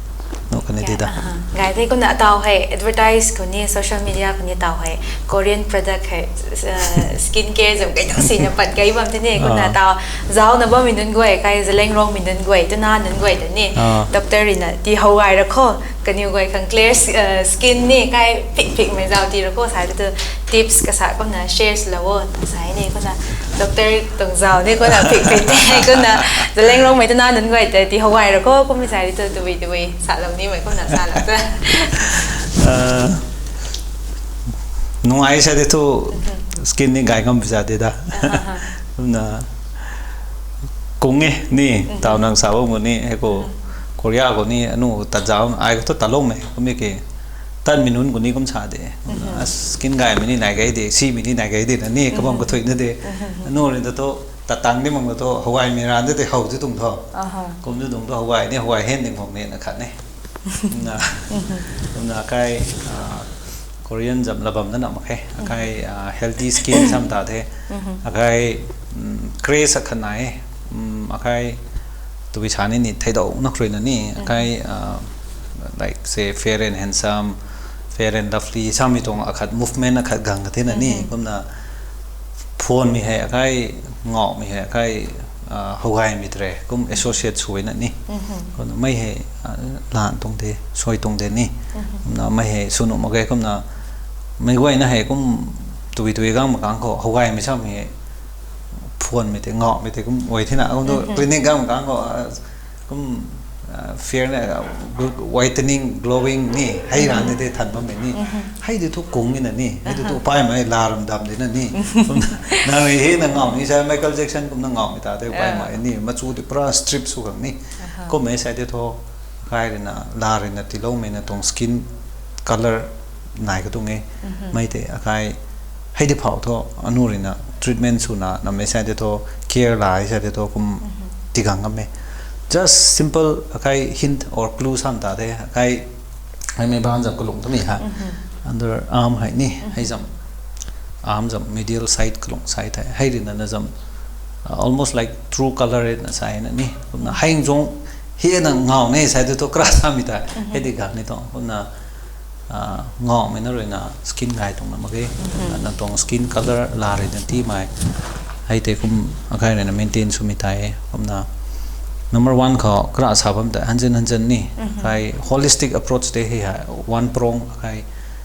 No kani di da. Gai the kumna tau hei advertise khou ni social media khou ni tau hei Korean product hei skin care zam kai dang sina pat kai bam the ni kumna tau zau na bam mi nunc guay kai Zeliangrong mi nunc guay tuna nunc guay ta ni doctor rina ti how gai ra kho kaniw guay khang clear skin ni kai phik phik mei zau ti ra kho sa tu tips kasa kumna share swlou o sa ni kumna doctor tuang zau ni kumna phik phik te kumna Zeliangrong mei tuna nunc guay ta ti how gai ra kho kum mi sa tu tui tui salou ni mei kumna salou ta. Nung ai sa di thu skin ni gai ngam pisa di da. Kumna kung e ni tau nang sa bam gu ni hei khou Korea khou ni anu tat zau ai khou thu talong mei kum e ke tan mi nunc khou ni kum sa de. Skin gaymei ni nai gay de, simei ni nai gay de na ni kabam kathuina de. Anu rin ta thu tatang ni mang ta thu how gaymei ran de de how tu tuang tho. Kum tu tuang thu how gay ni how gay hen ding khang ni na khat ni. Kumna, kumna akai Korean zam la bam na na mak khe. Akai healthy skin sam ta the. Akai craze akhat nai e. Akai tui sa ni ni theidau na kruina ni akai like say Fair and Handsome, Fair and Lovely samei tuang akhat movement akhat gang ka the na ni kumna phone mei hei akai ngau mei hei akai how gaymei tre kum associate sw na ni. Kumna mei hei lan tuang de, sui tuang de ni. Kumna mei hei sw nuh mak ge kumna mei guayna hei kum tui tui gang mak kang khou how gaymei samei hei phone mei tei ngau mei tei kum guay thina kum tu clinic gang mak kang khou kum fair na whitening, glowing ni hei ran ni tei than bammei ni. Hei di thu kung ni na ni hei di thu paimei la ram dam di na ni. Nang hei na ngau ni sa Michael Jackson kumna ngaumei ta tei paimei ni machu di pura strip sw khang ni. Kummei sa di thu kai rina la rina tiloumei na tuang skin color nai ka tuang e. Mei tei akai hei di phau thu anu rina treatment swna namei sa di thu care la sa di thu kum tigang ngam e. Just simple akai hint or clue sam ta the akai hei mei ban zam kalung tumei ha under arm hei ni hei zam arm zam medial side kalung side hei hei rina na zam almost like true color na sa na ni kumna hei zong hei na ngau ne sa di thu kra samei ta hei di gang ni tuang kumna ngaumei na ruina skin gay tuang na mak ge. Na tuang skin color la ruina timei hei tei kum akai ruina maintain swmei tei kumna number one khou kra sa bam ta hanzen hanzen ni kai holistic approach tei hei hei one prong akai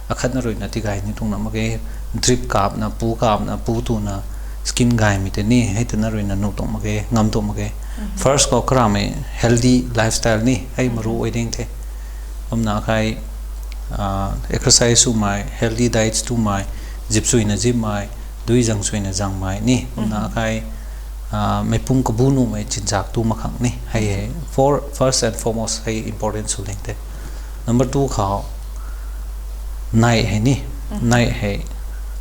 akhatna ruina tigay ni tuang na mak ge. Drip kapna pu kapna pu tuna skin gaymei tei ni hei tana ruina nuh tuang mak ge, ngam tuang mak ge. First khou karamei healthy lifestyle ni hei maru ai ding the. Kumna akai exercise swmei, healthy diets twmei, zip suina zipmei, dui zang suina zangmei ni kumna akai meipum kabu nuhmei chinzak tu mak khang ni hei hei for first and foremost hei important sw ling the. Number two khou neih hei ni, neih hei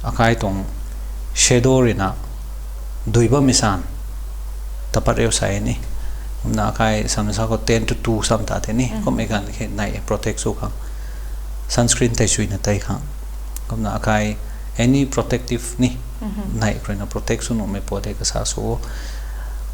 akai tuang shadow ruina dui bammei san tapat riu sa ni. Kumna akai samna sa khou ten to two sam ta the ni kummei ganv khe neih protect sw khang sunscreen tei suina tei khang. Kumna akai any protective ni neih ruina protect sw nuhmei po de kasa sw o.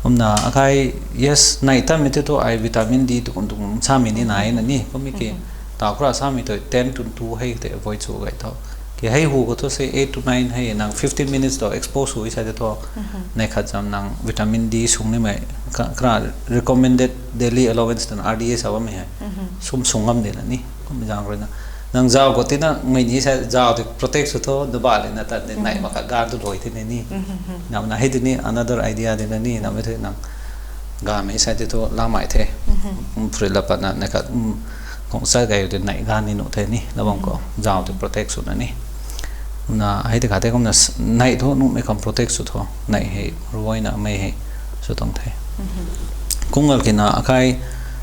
Kumna akai yes neih tanmei tei thu ai vitamin D tukum tukum samei ni nai na ni kummei ke tau kra samei tu ten to two hei tei avoid sw gay tho. Ke hei hu khou thu se eight to nine hei nang fifteen minutes tu expose sw sa tei thu neih khat zam nang vitamin D sung nimei kra recommended daily allowance tana R D A sa bammei hei sum sung ngam de na ni kummei zang ruina nang zau khou tina mei ni sa zau tei protect sw tho daba lena tat de neih mak kha gan tu luai tei ni. Namna hei tei ni another idea de na ni namei tei nang gamei sa tei thu lamei the. Phurit la patna neih khat kung sa gay tei neih gan ni nuh the ni labang khou zau tei protect swna ni. Na hei tei khat tei kumna neih thu nuhmei kham protect sw tho neih hei ruina mei hei sw tuang the. Kung gal kina akai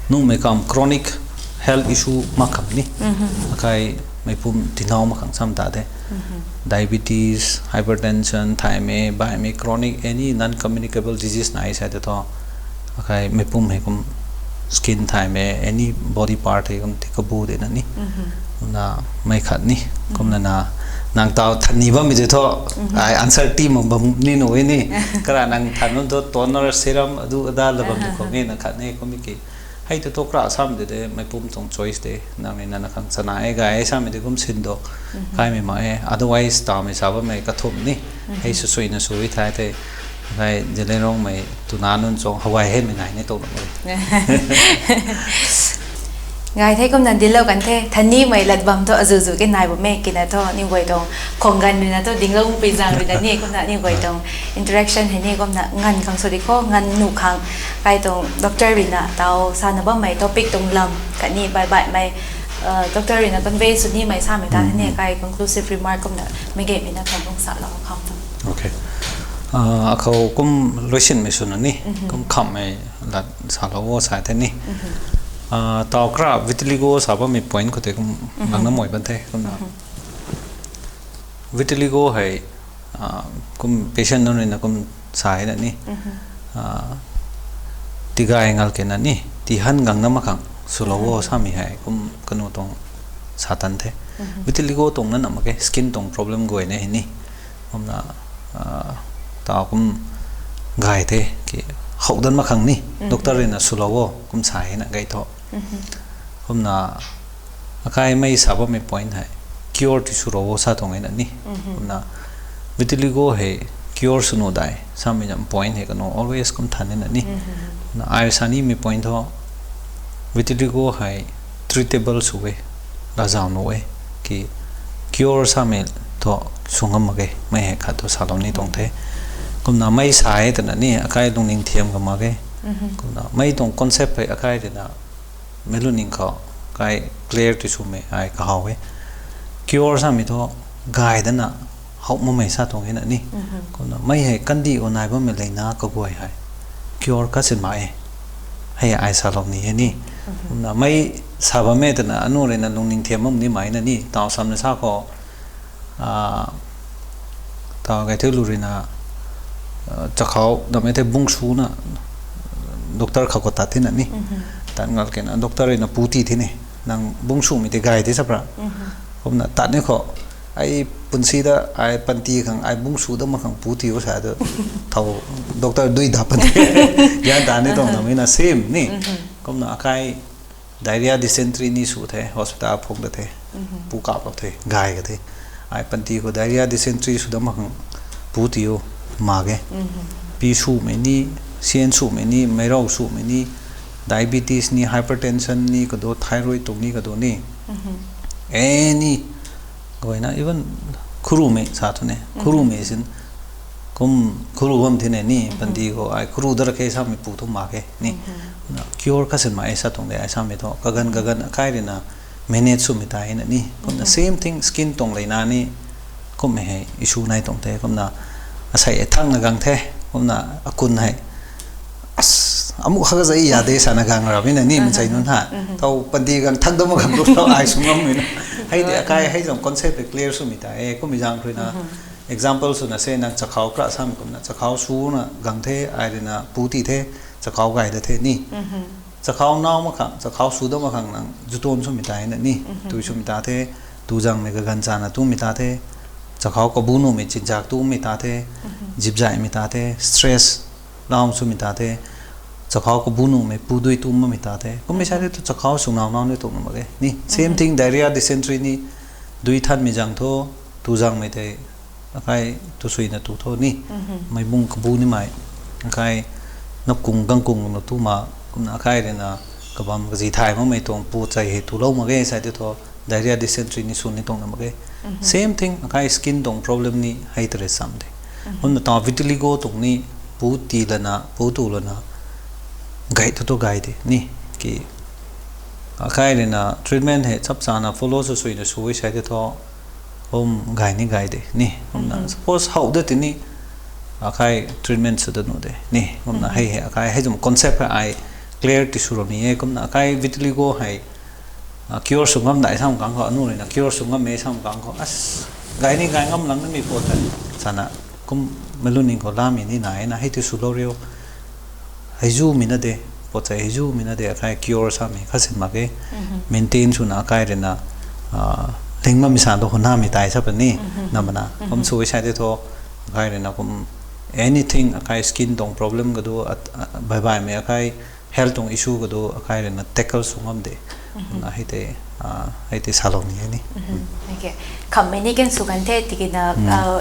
nuhmei kham chronic health health issue mak khang ni. Akai meipum tinau mak khang sam ta the. Diabetes, hypertension, thaymei, baihmei, chronic, any non-communicable disease nai sa te thu. Akai meipum hei kum skin thaymei, any body part hei kum ti kabu de na ni. Na mei khat ni. Kumna na, nang tau than ni bam mi te thu. Ai answer ti mak bam ni nu e ni. Kara nang than bam thu toner, serum, adu, ada la bam ni khou nge na khat ni kum ki. Hei tu tu kra sam de de, meipum tuang choice de, nang ni nana khang chana e, gay e, sam de kum sin do, kai mei ma e, otherwise, ta mei sa bam mei kathum ni, hei su sui na sui thai the, kai Zeliangrong mei, tuna nunc chong, hawai hei mei nai ni tou na mei. Gay the kumna dil lou kan the, than ni mei lat bam thu azuzu ke nai bam mei, kina thu, ni guay tuang, khong gan rui na thu, ding lou pui zang rui na ni, kumna ni guay tuang, interaction hei ni kumna ngan khang sw di kho, ngan nu khang, kai tuang doctor rui na tau sa na bam mei topic tuang lam khatni bai bai mei, doctor rui na convey sw ni mei sa mei ta ni kai conclusive remark kumna mei ge mei na khang kung sa lou kham tu. Okay. Ah, akhou kum luisin mei sw na ni, kum kham mei lat sa lou o sa the ni. Ah, tau kra vitiligo sa bam mei point khou te kum lang na moi ban the kumna. Vitiligo hei, ah, kum patient nunc rui na kum sa hei na ni. Ah, tigay ngal ke na ni, ti han gang na mak khang, swlou o sa mei hei, kum kanu tuang sa tan the. Vitiligo tuang na na mak ke, skin tuang problem guay na hei ni. Kumna, ah, tau kum gay the, ki hou dan mak khang ni, doctor rui na swlou o, kum sa hei na gay tho. Kumna, akai mei sa bam mei point hei, cure ti swlou o sa tuang e na ni. Kumna, vitiligo hei cure sw nu dai, sa mei zam point hei kanu always kum than e na ni. Na ai sa ni mei point tho, vitiligo hei treatable sw e, la zau nu e, ki cure sa mei thu sw ngam mak e, mei hei khat thu sa lou ni tuang the. Kumna mei sa e twna ni, akai lungning thiam ka mak e. Kumna mei tuang concept hei akai rui na, mei lungning khou, kai clear ti sw mei ai kahaw e. Cure sa mei thu, gay dana, hou mak mei sa tuang e na ni. Kumna mei hei kandih o nai bam mei leina kaguay hei, cure kasin mak e. Hei ai sa lou ni e ni. Kumna mei sa bam mei twna anu rui na lungning thiam bam ni mai na ni. Tau sam na sa khou, ah, tau gay thiu lu rui na, ah, chakhou dam e the bung sw na, doctor khou khou tat the na ni. Tat ngal ke na, doctor rui na pu ti the ni. Nang bung sw mei te gay the sa pra. Kumna tat ni khou, ai punsi da, ai panty khang, ai bung sw da mak khang pu ti o sa tu. Thau doctor dui da pan. Gyan ta ni tuang na mei na same ni. Kumna akai diarrhea, dysentery ni sw the, hospital phung da the. Pu kap lou the, gay ka the. Ai panty khou diarrhea, dysentery sw da mak khang pu ti o, mak e. Pi sw mei ni, syan sw mei ni, meirou sw mei ni, diabetes ni, hypertension ni, kado thyroid tuang ni, kado ni. Any, guay na, even khuru mei sa thu ne, khuru mei sin, kum khuru bam the ne ni, panty khou, ai khuru da ra khe sa mei pu thu mak e ni. Na, cure kasin mak e sa tuang de, ai sa mei thu, kaganv kaganv akai rui na, manage sw mei ta e na ni. Kumna same thing, skin tuang leina ni, kum mei hei issue nai tuang the, kumna asei e thang na gang the, kumna akun hei, as, amu kha ka zai ya de sa na gang ra mei na ni, mansei nunc ha. Thau panty gang thak da mak gang luk thau ai sw ngam mei na. Hei de akai, hei zam concept hei clear sw mei ta e, kum mei zang rui na, example sw na se nang chakhou kra sam kumna, chakhou sw na gang the, ai rui na pu ti the, chakhou gay da the ni. Chakhou nau mak khang, chakhou sw da mak khang nang juton sw mei ta e na ni. Tui sw mei ta the, tu zang mei kaganv chana tu mei ta the, chakhou kabu nu mei chinchak tu mei ta the, zipzai mei ta the, stress lau sw mei ta the, chakhou kabu nu mei pu dui tu mak mei ta the. Kum mei sa the tu chakhou sw nau nau ni tu mak e ni. Same thing, diarrhea, dysentery ni, dui than mei zang thu, tu zang mei tei, akai tu sui na tu tho ni. Mei bung kabu ni mei, akai napkung gangkung na tu ma, kumna akai rui na kabam kazi thay makmei tuang pu chei hei tulou mak ge sa te thu, diarrhea, dysentery ni sw ni tuang na mak ge. Same thing, akai skin tuang problem ni hei ta rui sam de. Kumna ta vitiligo tuang ni, pu ti lana, pu tu lana, gay thu tu gay de ni, ki akai rui na treatment hei chap chana follow sw sui na sw e sa te thu, kum gay ni gay de ni. Kumna suppose hou de ti ni, akai treatment sw da nu de ni. Kumna hei hei akai hei zam concept hei ai clear ti sw ro ni e. Kumna akai vitiligo hei cure sw ngam dai sam kang khou, anu ruina cure sw ngam e sam kang khou, as, gay ni gay ngam lang nami pat tei, sana, kum, meilu ning khou lamei ni nai na, hei tu swlou riu, hei zumei na de, pat tei hei zumei na de, akai cure samei khat sin mak e, maintain swna akai ruina, ling bammei san tu hunamei tei sa puni, namana kum sw e sa de thu, akai ruina kum, anything akai skin tuang problem kadu, baibaimei akai health tuang issue kadu akai ruina tackle sw ngam de, na hei tei, hei tei salou ni e ni. Khammei ni kan sw kan the tikina,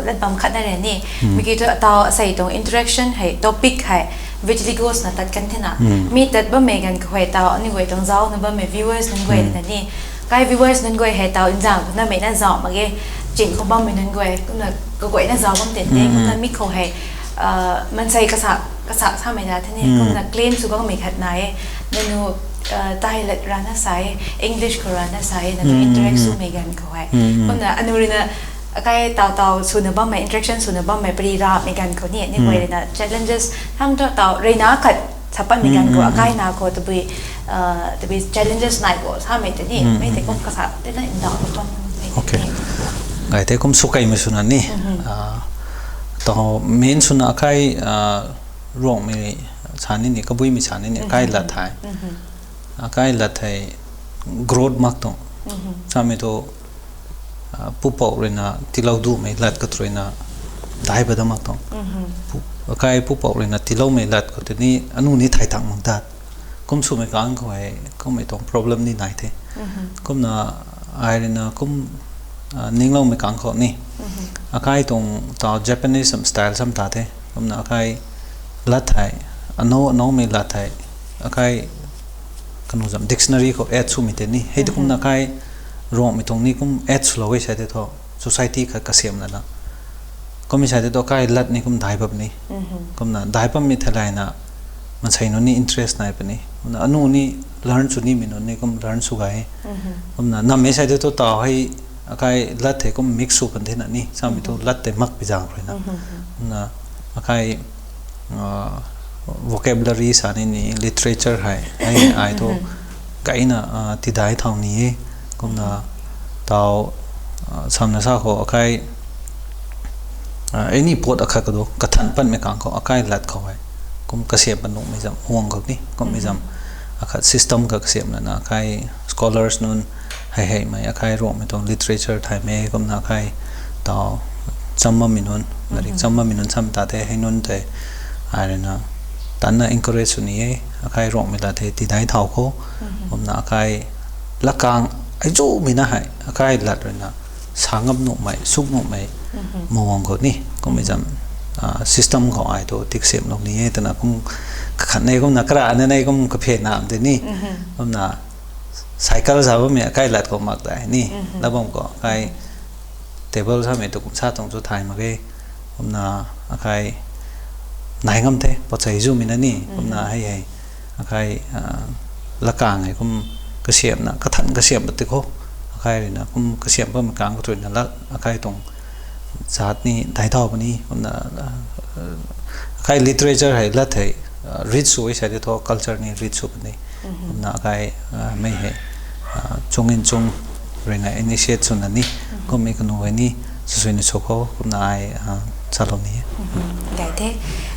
lat bam khat na re ni. Mi ki thu ataw asei tuang interaction hei topic hei vitiligo swna tat kan thena, mi tat bammei ganv khou hei taw aniu guay tuang zaucna bammei viewers nunc guay na ni, kai viewers nunc guay hei taw nzang khou namei na zauc mak ge, ching khou bammei nunc guay kumna kaguayna zauc bam ten de kumna mi khou hei, mansei kasa, kasa samei na the ni kumna claim sw bammei khat na e, nanu, Thai lat rana sa e, English khou rana sa e, nanu interact swmei ganv khou hei, kumna anu ruina akai taw taw swna bammei, interaction swna bammei pari ramei ganv khou ni aniu guay ruina challenges ham thu taw ruina khat sa patmei ganv khou akai na khou tabui, tabui challenges nai khou samei tei ni mei tei kum kasa tei na ndauh bam, gay the kum sw keimei swna ni, taw main swna akai, Ruangmei sa ni ni, kabuimei sa ni ni, akai lat hei, akai lat hei growth mak tuang, samei thu, pupouc ruina tiilou dumei lat khou ruina dai pat da mak tuang, akai pupouc ruina tiiloumei lat khou tei ni anu ni thay tang mak dat, kum swmei kang khou hei kummei tuang problem ni nai the, kumna ai ruina kum, ningloumei kang khou ni, akai tuang taw Japanese sam style sam ta the, kumna akai lat hei, anou anoumei lat hei, akai kanu zam dictionary khou add swmei tei ni hei tu kumna akai Ruangmei tuang ni kum add swlou e sa tei thu, society khat kasiamh lana, kummei sa tei thu akai lat ni kum dai pat ni, kumna dai patmei theilayna, mansei nunc ni interest nai puni, kumna anu ni learn sw nimei nunc ni kum learn sw gay, kumna namei sa tei thu taw hei, akai lat hei kum mix sw pan thena ni samei thu lat tei mak pi zaeng ruina, kumna akai vocabulary sa ni ni, literature hei hei ai thu gayna, tidai thau ni e, kumna taw, samna sa khou akai, any pot akhat kadu kathan patmei kang khou akai lat khou hei kum kasiamh pat nuhmei zam huang khou ni kummei zam, akhat system kha kasiamh lana akai scholars nunc, hei heimei akai Ruangmei tuang literature thaymei kumna akai taw cham bammei nunc, lairik cham bammei nunc sam ta the hei nunc tei, ai ruina tanna encourage sw ni e, akai Ruangmei lat hei tidai thau khou, kumna akai lakang, ai zumei na hei akai lat ruina sa ngam nuhmei suk nuhmei, muang khou ni kummei zam, system khou ai tu tiksimlou ni e twna kum kakhan e, kumna karana nei kum kaphe nam tei ni, kumna cycle sa bammei akai lat khou mak tei ni, lat bam khou akai table samei tu kum sa tuang chu thay mak ge, kumna akai nai ngam the, pat sei zumei na ni, kumna hei hei, akai, lakang hei kum kasiamhna, kathan kasiamh pat tei khou, akai ruina kum kasiamh patmei kang khou ruina lat akai tuang zat ni dai thau puni, kumna, akai literature hei lat hei, rich sw e sa tei thu culture ni rich sw puni, kumna akai, mei hei, chung in chung ruina initiate swna ni, kummei kanu hei ni, swsuina sw khou kumna ai, salou ni e. Gay the,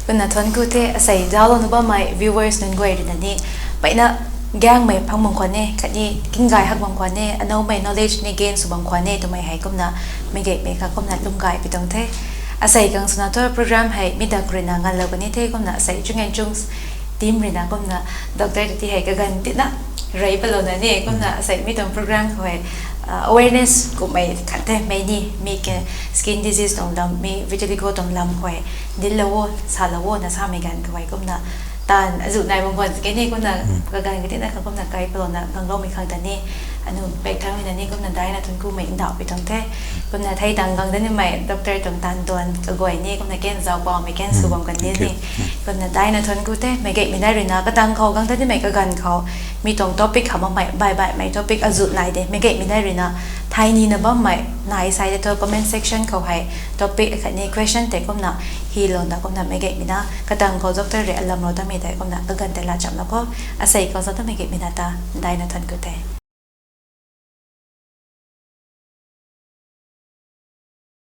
kumna thuanc ku the, asei zauclouna bammei viewers nunc guay ruina ni, peyna gaengmei phang bam khwan e, khatni kinggay hak bam khwan e, anoumei knowledge ni gain sw bam khwan e twmei hei kumna, meic gaymei kha kumna lwm gay pi tuang the. Asei kang swna thu program hei mi dak ruina nganlou kani the, kumna asei chung in chung team ruina kumna doctor ta ti hei kaganv tina rey palouna ni, kumna asei mi tuang program khou hei, awareness kummei khat the, mei ni mi ke skin disease tuang lam, mi vitiligo tuang lam khou hei, dinclou o, salou o na samei ganv khou hei kumna, taanv azuh nai bam khwan ke ni kumna, kaganv katina kha kumna kai palouna gangloumei khang ta ni, anu pek thangmei na ni kumna daina thuanc kumei ndauh pi tuang the. Kumna thei tang gang da nimei doctor tuang taanv tuan kaguay ni kumna ken zauc paumei ken sw bam kan di ni. Kumna daina thuanc ku the, meic gaymei nai ruina katang khou gang da nimei kaganv khou, mi tuang topic hamh makmei baih baihmei topic azuh nai de, meic gaymei nai ruina thay nina bammei nai sa tei thu comment section khou hei topic akhatni question tei kumna hilouna kumna meic gaymei na katang khou doctor rui alamlou tamei tei kumna kaganv tei laa chamlou kho. Asei khou zauc tamei gaymei na ta daina thuanc ku the.